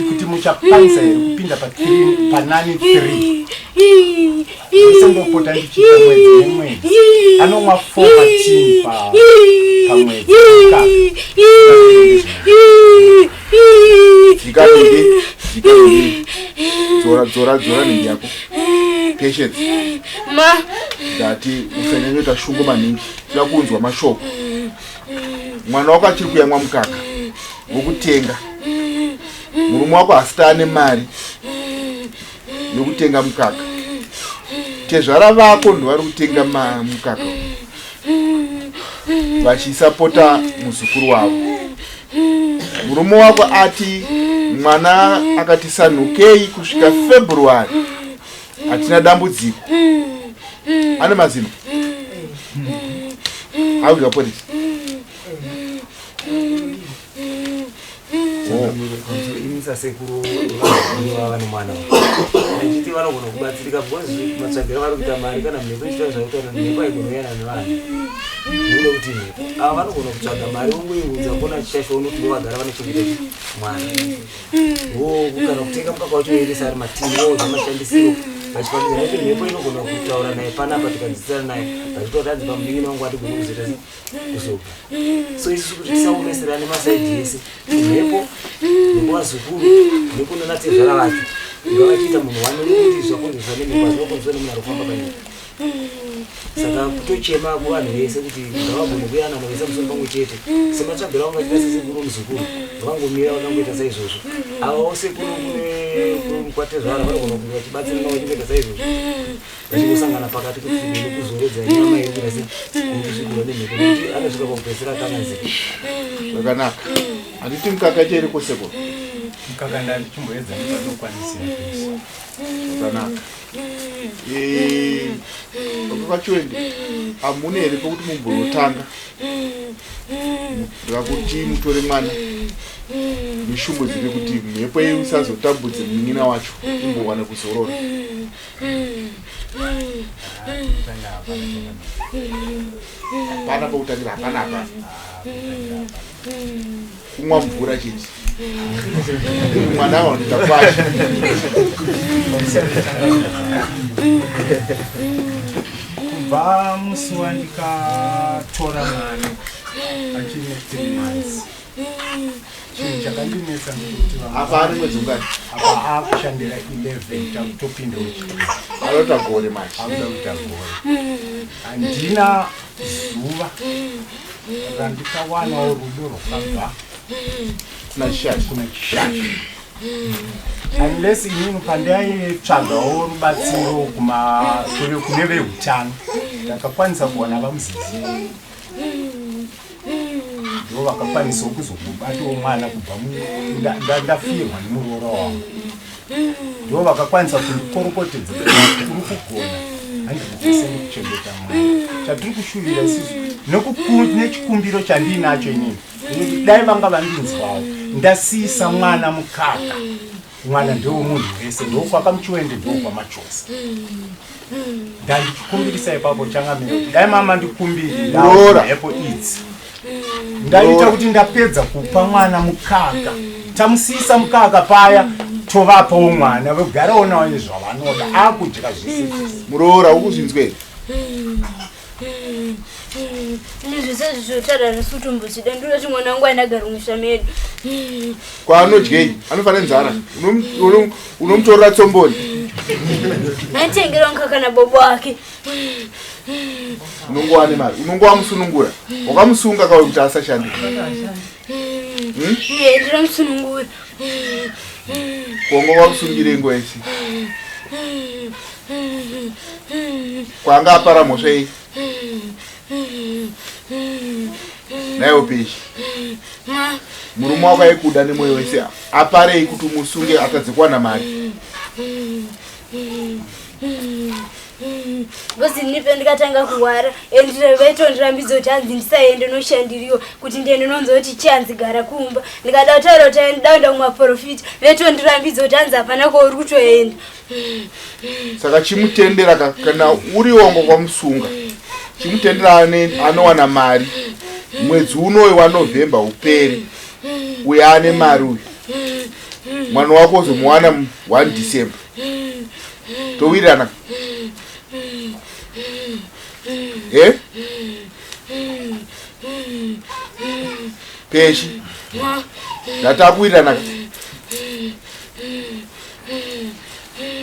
kuti muchakwanisa here kupinda pa 3 panani 3 zvese ndopota ndichiita mwedzi nemwedzi anomwa 4 matini pamwedzi Dzika nhingi, dzika nhingi. Dzora, dzora, dzora nhingi yako. Patience. Ma. Ndati usanyanyoita shungu maningi. Tinoda kunzwa mashoko. Mwana wako achiri kuyamwa mukaka wokutenga. Murume wako hasita ane mari yokutenga mukaka. Tezvara vako ndovari kutenga mukaka vachisapota muzukuru wavo. Murume wako ati mwana akati sanhukei kusvika February hatina dambudziko. Ane mazino akudya porisi. Imisa sekuru vava nemwana achiti vanogona kubatsirika because matsvagiro vari kuita mari kana mhepo ichitaura zvakutaura mhepo haigona nevanhu nekuda kuti mhepo ava vanogona kutsvaga mari vongoiudza kona chishasha unoti ndovagara vanochengeta mwana wo kana kutenga mukaka wacho oendesa ari matini woudza mashandisiro vachifambidza nekuti mhepo inogona kutaura naye panapa tikadzidzisana naye vachitaura kuti hanzi pamunin'ina wangu atigone kuzoita kuzobva so isusu kuti tisaomeserane masaidi ese mhepo nekuvazukuru nekunanatezvara vacho ngavachiita munhu wani nekuti zvakonzeswa nemhepo hazvinokonzeswa nemunhu ari kufamba panyika saka kutochema kuvanhu vese kuti ngavagone kuyanana vese musoro pamwe chete sematsvagiro avo vachiita sesekuru muzukuru vangomira vakangoita saizvozvo ava sekuru kune kwatezvara vanogona kunge vachibatsirana vachingoita saizvozvo vachingosangana pakati kuti tigone kuzorodza nyama yekuda se kusvikirwa nemhepo nekuti anosvika pakupedzisira akanganzika. Zvakanaka. Handiti mukaka cheri kwose ko? Mukaka ndandichimboedza nepanokwanisira pese. Zvakanaka. Baba vaChiwende, hamuna here pekuti mumbonotanga ndikakuti mutore mwana neshungu dziri kuti mhepo iyi isazotambudze munin'ina wacho imbowana kuzorora. Hapana pekutangira, hapana hapana. Kumwa mvura chete. Mwana wanoita kwasha. Kubva musi wandikatora mwana achine 3 months chinhu chakandinetsa ndekuti Apa ari mwedzi ungani? Apa akushandira 11 takutopinda wechipiri. Anoita gore manje. Akuda kuita gore. Handina zuva randikawanawo rudo rwakabva kuna Chishasha. Kuna Chishasha. Unless inini pandaitsvagawo rubatsiro kune veutano ndakakwanisa kuwana vaMuzizi ndo vakakwanisawo kuzobatawo mwana kubva ndafirwa nemuroora wangu ndo vakakwanisa kundikorokotedza kuti uri kugona handikugose nekuchengeta mwana chatiri kushuvira isusu nechikumbiro chandiinacho inini ndinoti dai vanga vandinzwawo ndasiisa mwana mukaka mwana ndewemunhu wese ndokwakamuchiwende ndokwamachosa ndandichikumbirisa ipapo changamire kuti dai mama ndikumbirira Muroora. mhepo idzi ndaita kuti ndapedza kupa mwana mukaka tamusiyisa mukaka paya tovapawo mwana vogarawo nawo zvavanoda akudya zvese zvese Muroora ukuzvinzwa here? Zvese zvotaura zvisutumbuchida ndinoti mwana wangu aindagara mumusha medu. Kwaanodyei? Anofanira nzara. Unomutorera tsomboni. Aitengerwa mukaka nabobo wake. Unongova nemari. Unongova musunungura. Wakamusunga kawe kuti asashande. Ndinomusunungura. Kongo wamusungire nguva yese. Kwanga apara mhosva iyi. Naiwo Peshi. Murume wako aikuda nemwoyo wese aparei kuti umusunge atadze kuwana mari. Because Ini pendikatanga kurwara and vaitondirambidza kuti hanzi ndisaende noshandiriwa kuti ndiende nonzwa kuti chihanzi gara kumba. Ndikada kutaura kuti ndida kuenda kumaprofita vaitondirambidza kuti hanzi hapana kwauri kutoenda. Saka chimutendera kana uri wango kwamusunga chimutendera anowana mari mwedzi unoyu waNovember upere uyo ane mari uyu mwana wako uzomuwana 1 December towirirana e peshi ndatakuwirirana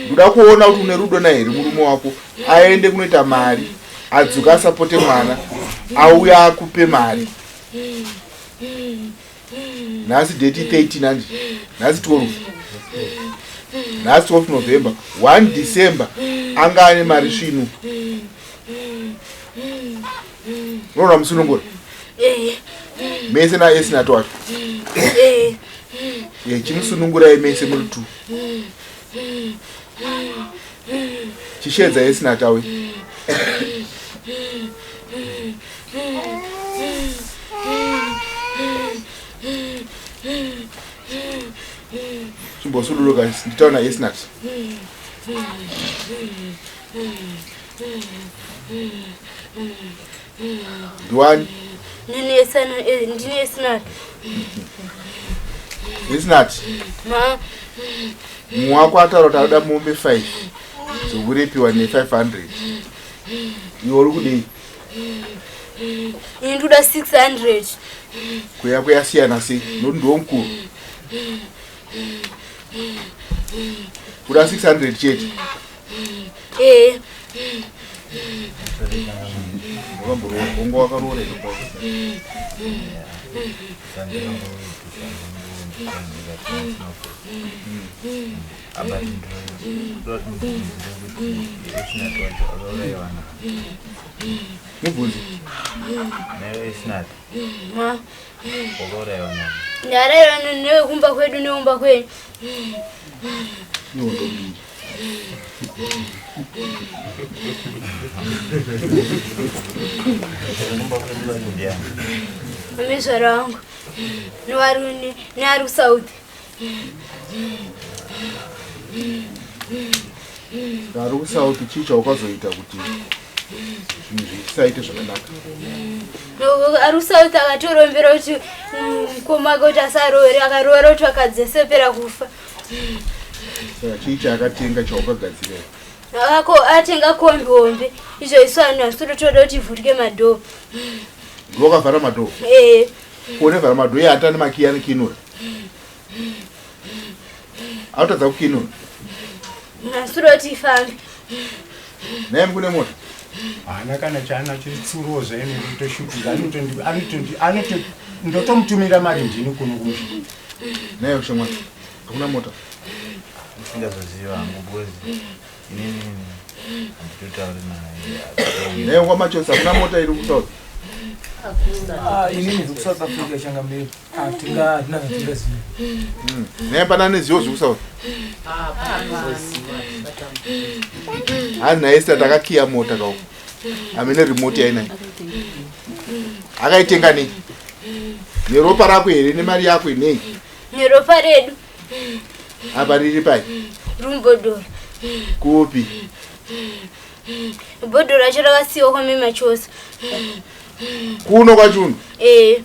ndoda kuona kuti une rudo naye here murume wako aende kunoita mari adzoka asapote mwana auya akupe mari nhasi date 13 handi nhasi 12 nhasi 12 November 1 December anga ane mari svinu unoona musunungura mese naesinato wacho chimusunungurai mese muri two chishedza esinatawe chimbosuduruka nditaura naesinat ndiwani ndini esinat esinat mumwe wako ataura kuti anoda mombe 5 dzokurepiwa ne500 iwe uri kudei ini ndoda 600 kuya kuyasiyana sei nokuti ndiwo mukuru kuda 600 chete ee wanga wakaroora here mubvunzi ndaraiwa newekumba kwedu neumba kwenyu ihondo mbiri amezvara wangu neari kusouth ari kusouth chii chaukazoita kuti zvinhu zvisaite zvakanaka ari kusouth akatorombera kuti mukoma wake kuti asaroore akaroora kuti vakadzesepera kufa saka chii chaakatenga chaukagadzira ako atenga kombi hombe izvo isu vanhu hasitotoda kuti ivhurike madhoo ndiwakavhara madhoo ee kuonevhara madhoo iye atane makiyi anokinura akutadza kukinura hasitoda kuti ifambe naye mukune mota haana kana chaanacho itsurowo zvaine kutoshupika anoti ndotomutumira mari ndini kuno kumusha naye shamwari hakuna mota ndisingazoziva hangu because inini handitotauri naye naye kwamachose hakuna mota iri kusouth inini zvekusouth africa changamire hatina zvatingaziva naye pana nezivo zvekusouth hanzi naye sita takakiya mota kauko amene remote yainayo akaitenga nei neropa rako here nemari yako nei neropa redu apa riri pai rumubhodhoro kupi bhodhoro racho rakasiyiwa kwamema chose kuno kwachuno ee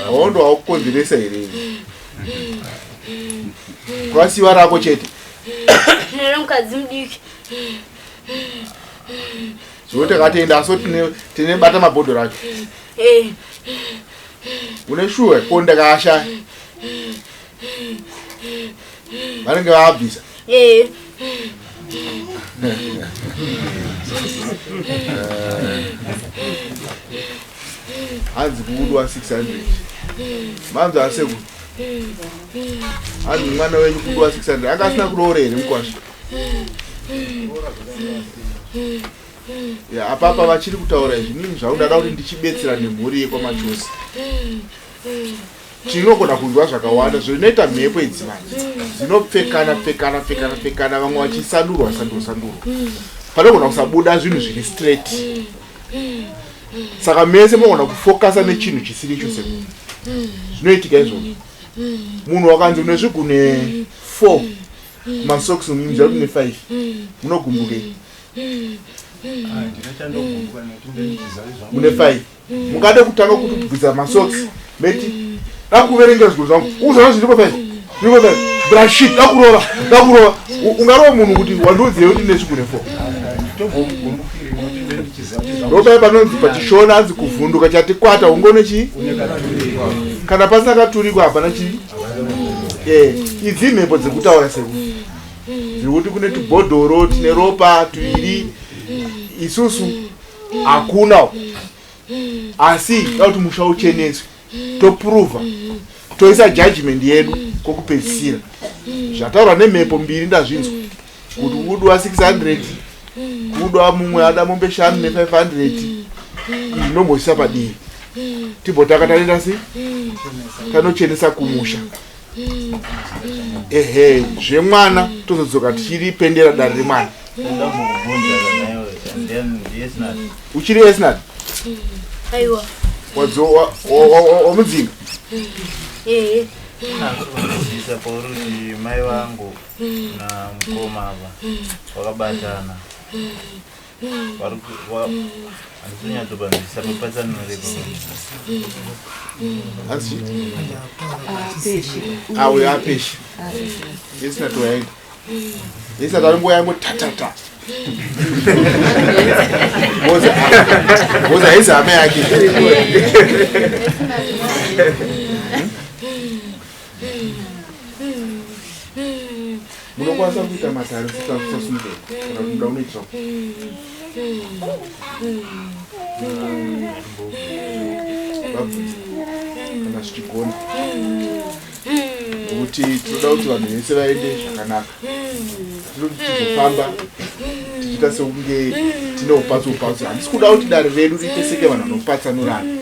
hondo haukukonzeresa here kwasiwa rako chete neremukadzi mudiki zvekuti takatoenda asi tinebata mabhodhoro acho ee une shuwa ko ndakaashaya vanenge vaabvisa ee hanzi kuudwa 600 manzi asekuru hanzi mwana wenyu kuudwa 600 anga asina kuroora here mukwasha ya apapa vachiri kutaura izvi nini zvangu ndada kuti ndichibetsera nemhuri yekwamachose tinogona kunzwa zvakawanda zvinoita mhepo idzi manje dzinopfekana pfekana pfekana pfekana vamwe vachisandurwa sandurwa sandurwa. Panogona kusabuda zvinhu zviri straight. Saka mese munogona kufokasa nechinhu chisiri icho sekuru. Zvinoitika izvozvo. Munhu wakanzi une zvigunwe 4 masocks muimza kuti une 5 munogumbukei? Mune 5 mungade kutanga kutobvisa masocks meti dakuverengera zvigunwe zvangu uzvona zviripo 5 zviripo 5 brashit dakurova dakurova ungarova munhu kuti wandiudzire kuti ndine zvigunwe 4 ndopai panonzi pachishona anzi kuvhunduka chati kwata ungone chii kana pasina katurikwa hapana chii eh, idzi mhepo dzekutaura seku dziri kuti kune tubhodhoro tine ropa tuviri isusu hakuna asi da kuti musha ucheneswe toprova toisa judgment yedu kwokupedzisira zvataurwa nemhepo mbiri ndazvinzwa kuti kudiwa 600 kudiwa mumwe ada mombe shanu ne500 inomboisa padivi timbotanga tanoita sei tanochenesa kumusha ehe zvemwana tozodzoka tichiripendera dare remwana uchiri esnat aiwa wamudzinga ehe Ndinokuziisa pauri kuti mai vangu namukoma ava vakabatana handisonyatsopanzwisisa papatsanureko hanzi auyo apeshi isina toyaenda isina taringuva yangu tatata boza haisi hama yake munokwanisa kuita matare musasungei kana kuti muda unoitira vabvunza kana zvichigona nokuti tinoda kuti vanhu vese vaende zvakanaka tinoti tizofamba tichiita sekunge tine upatso upatso handisi kuda kuti dare redu riite seke vanhu vanopatsanurana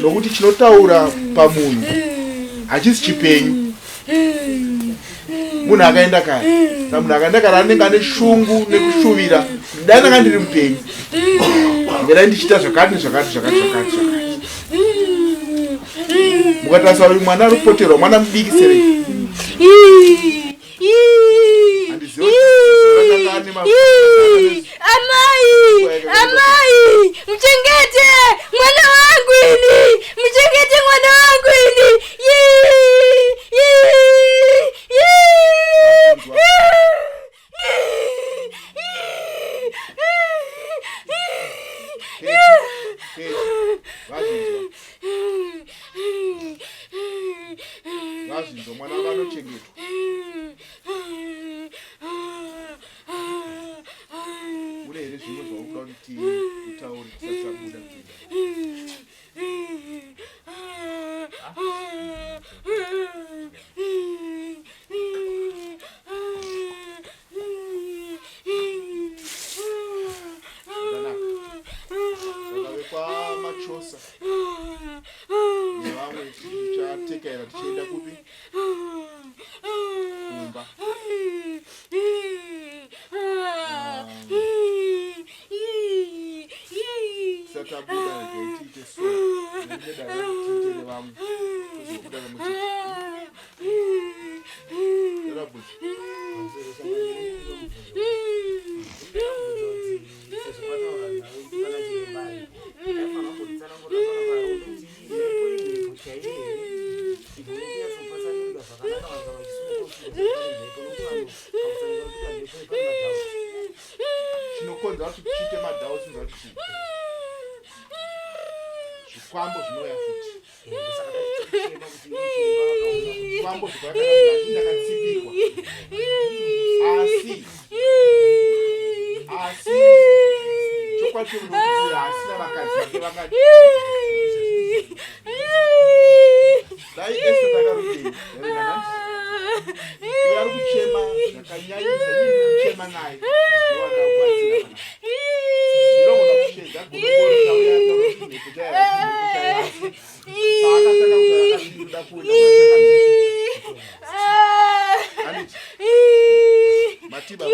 nokuti chinotaura pamunhu hachisi chipenyu munhu akaenda kare na munhu akaenda kare anenge ane shungu nekushuvira kuti dai ndanga ndiri mupenyu ndingadai ndichiita zvakati nezvakati zvakati zvakati zvakati mukatarisa uyu mwana ari kupoterwa mwana mudiki serei Amai, amai, muchengete mwana wangu ini, muchengete mwana wangu ini. Yii, yii, yii, Vazvinzwa mwana vanochengetwa. Une here zvimwe zvauri kuda kuti tiutaure tisati tabuda kuenda? Zvakanaka. Saka vekwaMachosa nevamwe tichatekaira tichienda kupi? Kumba. Tisati tabuda regai tiite so. Rimwe dare tiite nevamwe. Tozobuda nemuchete. Yarabvunza. Chinokonzera kuti chiite madoubts ndoda kuti chii? Zvikwambo zvinouya futi. Zvikwambo zvikauya kana munhu achinge akatsipikwa. Asi asi chokwadi chekuti uyu haasina vakadzi vake vangati dai Esther takarudei uyo ari kuchema zvakanyanyisa ini ndiri kuchema naye ndowandakubatsira pana ndinogona kushedza godobori tauya ataura kuti mhepo chaiyo haisi mhepo chaiyo asi paakatanga kutaura akati ndinoda kuenda kwachakanzi handiti matiba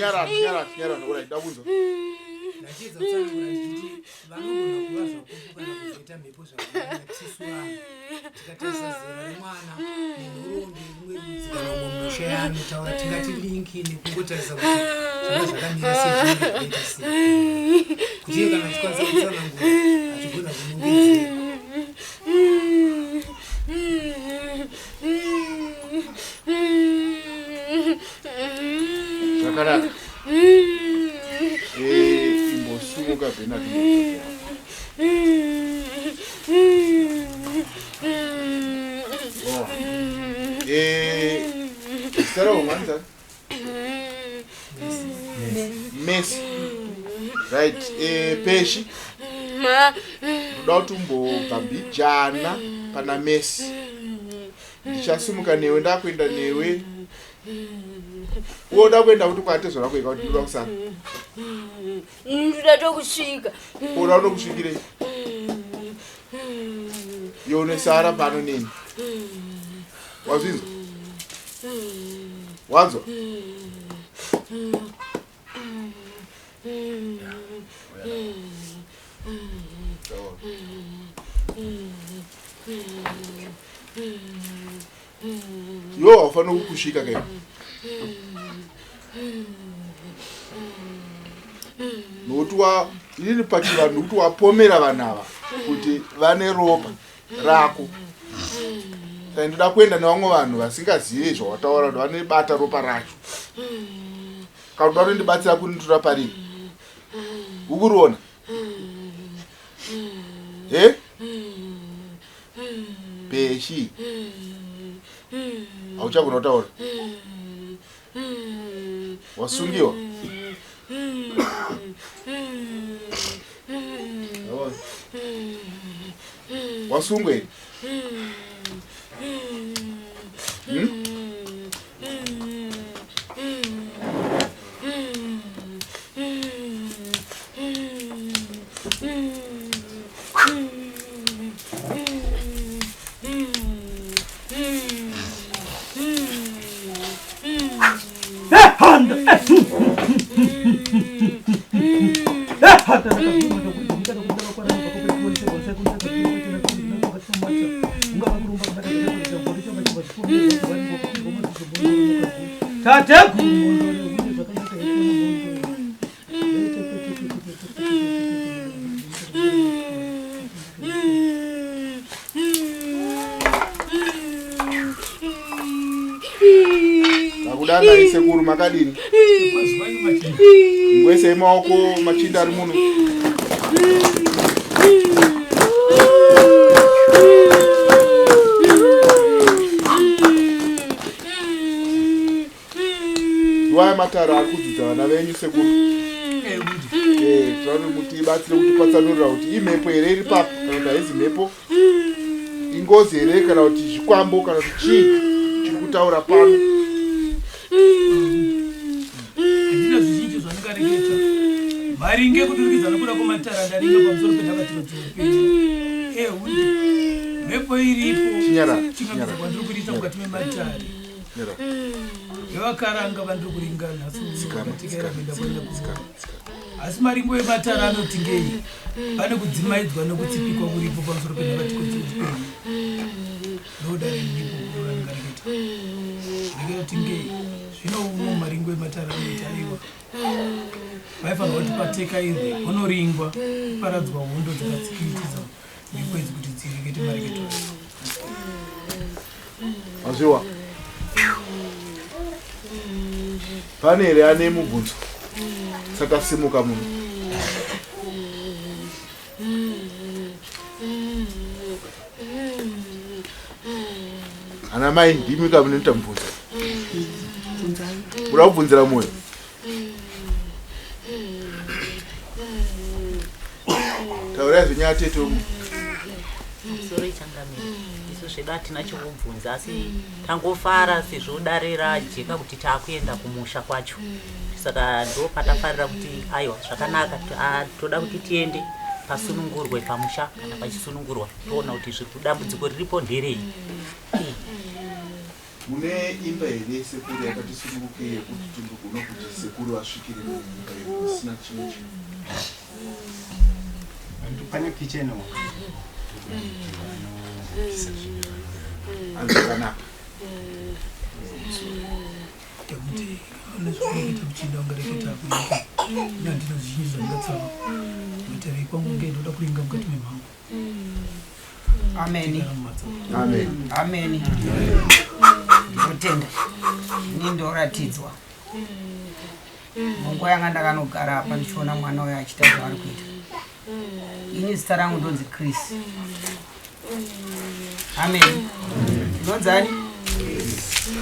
Chinyarara, chinyarara, chinyarara. Alright, ndakunzwa. Ndachiedza kutsanangura ndichiti vanogona kuva zvapupu kana kuzoita mhepo zvakanyanya tisu vanhu tikatarisa zera remwana nenhoroondo yerimwe rudzi kana umwe musha yaanotaura tingati linki nekungotarisa kuti zvanga zvakamira sei zvinenge zvakaita sei kuti iye kana achikwanisa kutsanangura achigona kunongedzera. Zvakanaka. Eh, imbosumuka Bernard. Oh. Eh, zita rako mwanza? Messi. Right, eh, Peshi. Ndoda kuti umbobva mbijana pana Messi. Ndichasimuka newe ndakuenda newe. Unoda kuenda kuti kwatezvara kueka kuti ndoda kusara. Ndoda tokusvika. Unoda kunokusvikirei? Iwe unosara pano neni. Wazvinzwa? Wanzwa? Iwe haufaniri kukusvika kai. Nokuti wa inini pachivanhu nokuti wapomera vanhu ava kuti vane ropa rako. Saka ndoda kuenda nevamwe vanhu vasingazive zvawataura kuti vanobata ropa racho. Kana uda kundibatsira kunditora pariri. Ukuriona? He? Peshi. Hauchagona kutaura. Wasungiwa? Wasungwa here? Hmm? Takudanai sekuru makadini? Ngwese maoko machinda ari muno. Iwaya matare ari kudzidza vana venyu sekuru. Eh, tinoda kuti mutibatsire kutipatsanurira kuti imhepo here iri papo kana kuti haizi mhepo. Ingozi here kana kuti zvikwambo kana kuti chii chiri kutaura pano. Handina zvizhinji zvandingareketa maringe kuturikidza nokuda kwematara ndaringa pamusoro penhakatiro dzeupenyu ehundi mhepo iripo Chinyarara, chingamidza chinyarara. kwandiri kuriita mukati mematare Nyarara. yevakaranga vandiri kuringa nhasi uno Dzikama, vakatikaira dzikama, kuenda kwaenda dzikama, kuno asi maringo ematare anoti ngei pane kudzimaidzwa nekutsipikwa kuripo pamusoro penhakatiko dzeupenyu ndodare riripo guru randingareketa reketa kuti ngei zvino uno maringo ematare anoita aiwa vaifanirwa kuti patekairwe ponoringwa paradzwa hondo dzakatsikitidza mhepo idzi kuti dzirekete mareketo ayo. Mazviwa. Pane here ane mubvunzo? Saka simuka munhu. Ana mai ndimi ka munoita mubvunzo. Muda kubvunzira moyo. Taurai zvenyaya tete umu. Musoro ichangamire isu zvedu hatina chekubvunza asi tangofara sezvo dare rajeka kuti taakuenda kumusha kwacho saka ndo patafarira kuti aiwa zvakanaka toda kuti tiende pasunungurwe pamusha kana pachisunungurwa toona kuti zviri dambudziko riripo nderei. Mune imba here sekuru yakati sunungukei yekuti tindogona kuti sekuru vasvikire muimba iyo isina chimwe chinhu? Pane kitchen wo. Zvakanaka. Kuti une zvaunoita kuchinda ungareketa kuita ini handina zvizhinji zvandingatsava kuitira kwangu nge ndoda kuringa mukati memhango. Ameni. Amen. Ameni. Ndinotenda. Ini ndoratidzwa. Munguva yanga ndakanogara apa ndichiona mwana uyo achiita zvaari kuita. Ini zita rangu ndonzi Chris. Amen. Ndonzi ani?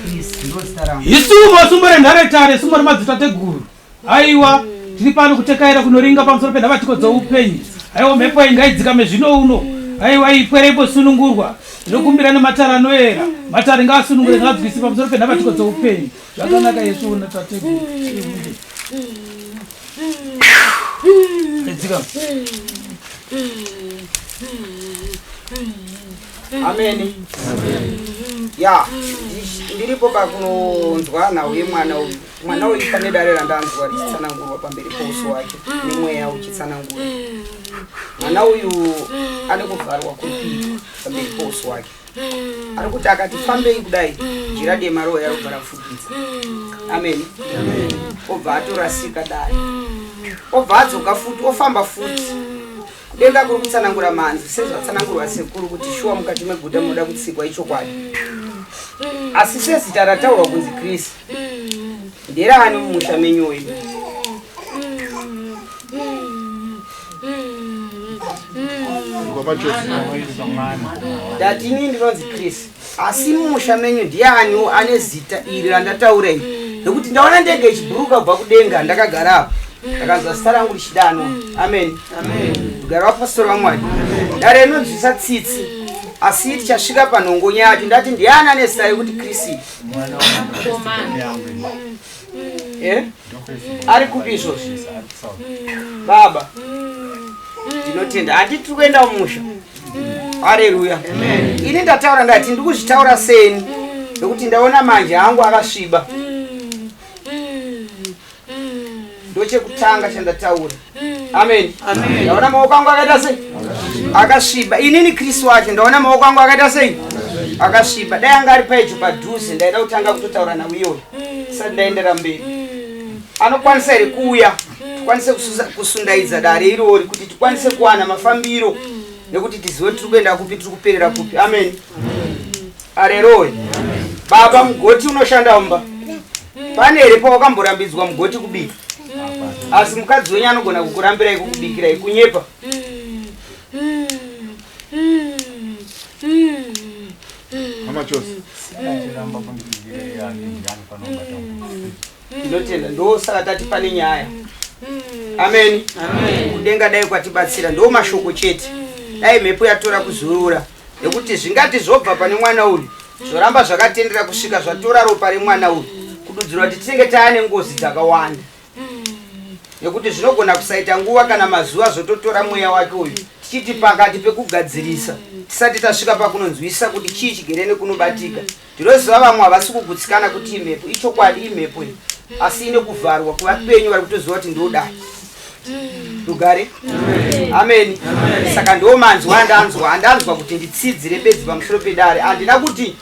Chris ndo zita rangu. Isumo sumo renharetare sumo remadzitateguru. Aiwa tiri pano kutekaira kunoringa pamusoro penhavatiko dzoupenyu. Aiwa mhepo iyi ngaidzikame zvino uno. Aiwa ipwere imbosunungurwa. Tinokumbira nematare anoera. Matare ngaasunungure ngaadzwise pamusoro penhavatiko dzoupenyu. Zvakanaka Yesu una tateguru. Dzikama. Ameni. Ya, ndiripo pakunonzwa nhau yemwana uyu. Mwana uyu pane dare randanzwa richitsanangurwa pamberi pouso wake nemweya uchitsanangura. Mwana uyu ane kuvharwa kuri kuitwa pamberi pouso wake. Ari kuti akati fambei kudai jira dema rouya robva rafukidza. Ameni. Obva atorasika dare. Obva adzoka futi ofamba futi. Kudenga kuri kutsanangura manzwi sezvatsanangurwa sekuru kuti shuwa mukati meguta munoda kutsikwa ichokwadi. Asi sezita rataurwa kunzi Chris nderaani mumusha menyu wenyu? Ndati ini ndinonzi Chris asi mumusha menyu ndianiwo ane zita iri randataura iri nekuti ndaona ndege ichibhuruka kubva kudenga ndakagara apa ndakanzwa zita rangu richidanwa. Amen. Rugare vapostori vaMwari. Dare rinonzwisa tsitsi asi tichasvika panhongonya yacho. Ndati ndiani ane zita rekuti Chris? Eh? Ari kupi izvozvi? Baba, ndinotenda. Handiti tiri kuenda mumusha. Haleluya. Ini ndataura ndati ndikuzvitaura seni nekuti ndaona manje hangu akasviba. Ndochekutanga chandataura. Amen. Ndaona maoko angu akaita sei? Akasviba. Inini Kristu wacho ndaona maoko angu akaita sei? Akasviba. Dai anga ari pedyo padhuze ndaida kutanga kutotaura nawo iyoyo. Tisati ndaendera mberi. Anokwanisa here kuuya tikwanise kusundaidza dare irori kuti tikwanise kuwana mafambiro nekuti tizive tiri kuenda kupi tiri kuperera kupi. Amen. Arerowe. Baba mugoti unoshanda mumba. Pane here pawakamborambidzwa mugoti kubika? Asi mukadzi wenyu anogona kukurambirai kukubikirai kunyepa. Mama Chose. Ndinotenda ndosaka tati pane nyaya. Amen. Kudenga dai kwatibatsira ndo mashoko chete. Dai mhepo yatora kuzorora nekuti zvingati zvobva pane mwana uyu zvoramba zvakatendera kusvika zvatora ropa remwana uyu kududzirwa kuti tinenge taane ngozi dzakawanda nekuti zvinogona kusaita nguva kana mazuva zvototora mweya wake uyu tichiti pakati pekugadzirisa tisati tasvika pakunonzwisisa kuti chii chigere nekunobatika. Ndinoziva vamwe havasi kugutsikana kuti imhepo ichokwadi imhepo iyi asi ine kuvharwa kuvapenyu vari kutoziva kuti ndodai. Rugare. Ameni. Saka ndo manzwa andanzwa andanzwa kuti nditsidzire bedzi pamusoro pedare. Handina kuti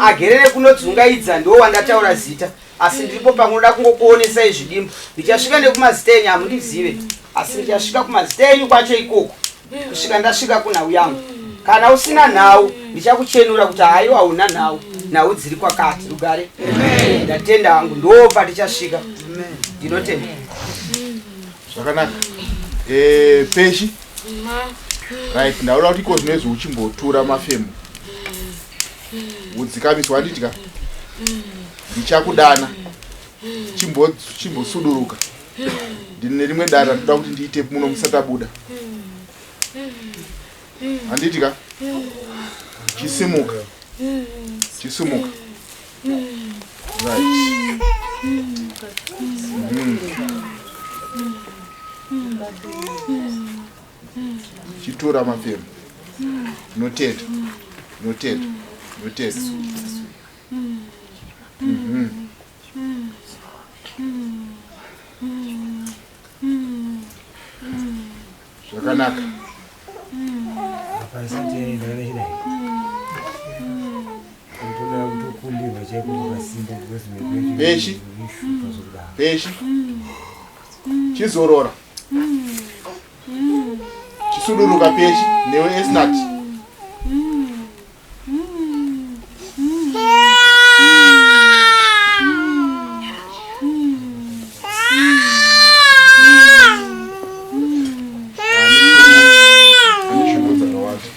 agerere kunodzungaidza ndo wandataura zita asi ndiripo pangoda kungokuonesai zvidimbu. Ndichasvika nekumazita enyu hamundizive asi ndichasvika kumazita enyu kwacho ikoko kusvika ndasvika kunhau yangu. Kana usina nhau ndichakuchenura kuti haiwa hauna nhau, nhau dziri kwakati. Rugare. Ndatenda hangu ndo patichasvika. Ndinotenda. Zvakanaka. Peshi. Right, ndaura kuti iko zvino izvi uchimbotura mafemo. Udzikamiswa handitya. Ndichakudana. Chimbosuduruka. Ndine rimwe dare randinoda kuti ndiite muno musatabuda. Handiti ka? Chisimuka. Chisimuka. Right. Chitora mafemo. Notenda. Notenda. Notenda. Zvakanaka. Hapasati yaenda kana chidai. Kutoda kutokumbirwa chaiko kwakasimba because mhepo yacho Peshi. inoshupa zvekudaro. Peshi. Chizorora. Chisuduruka peshi newe Esnat. Ane shungu dzakawanda.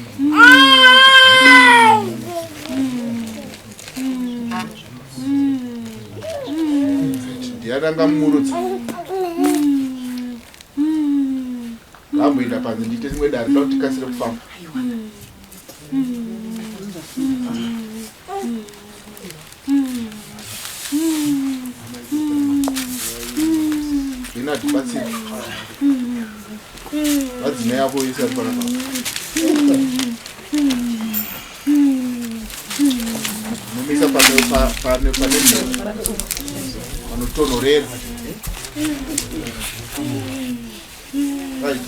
Ndiani angamurutsa? Ngamboenda panze ndiite rimwe dare ndoda kuti tikasire kufamba. Bernard batsira. Vadzimai ako vese vari panapa. Unomisa pane pane pane panotonhorera. Right.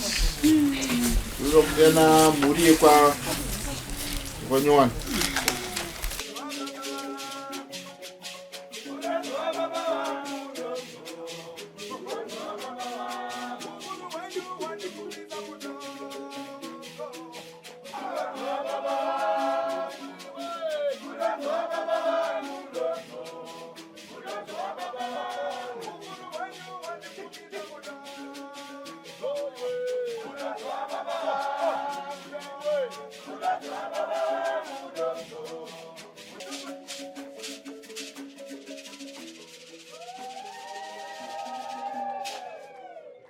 Unokuenda mhuri yekwa yekwanyowani.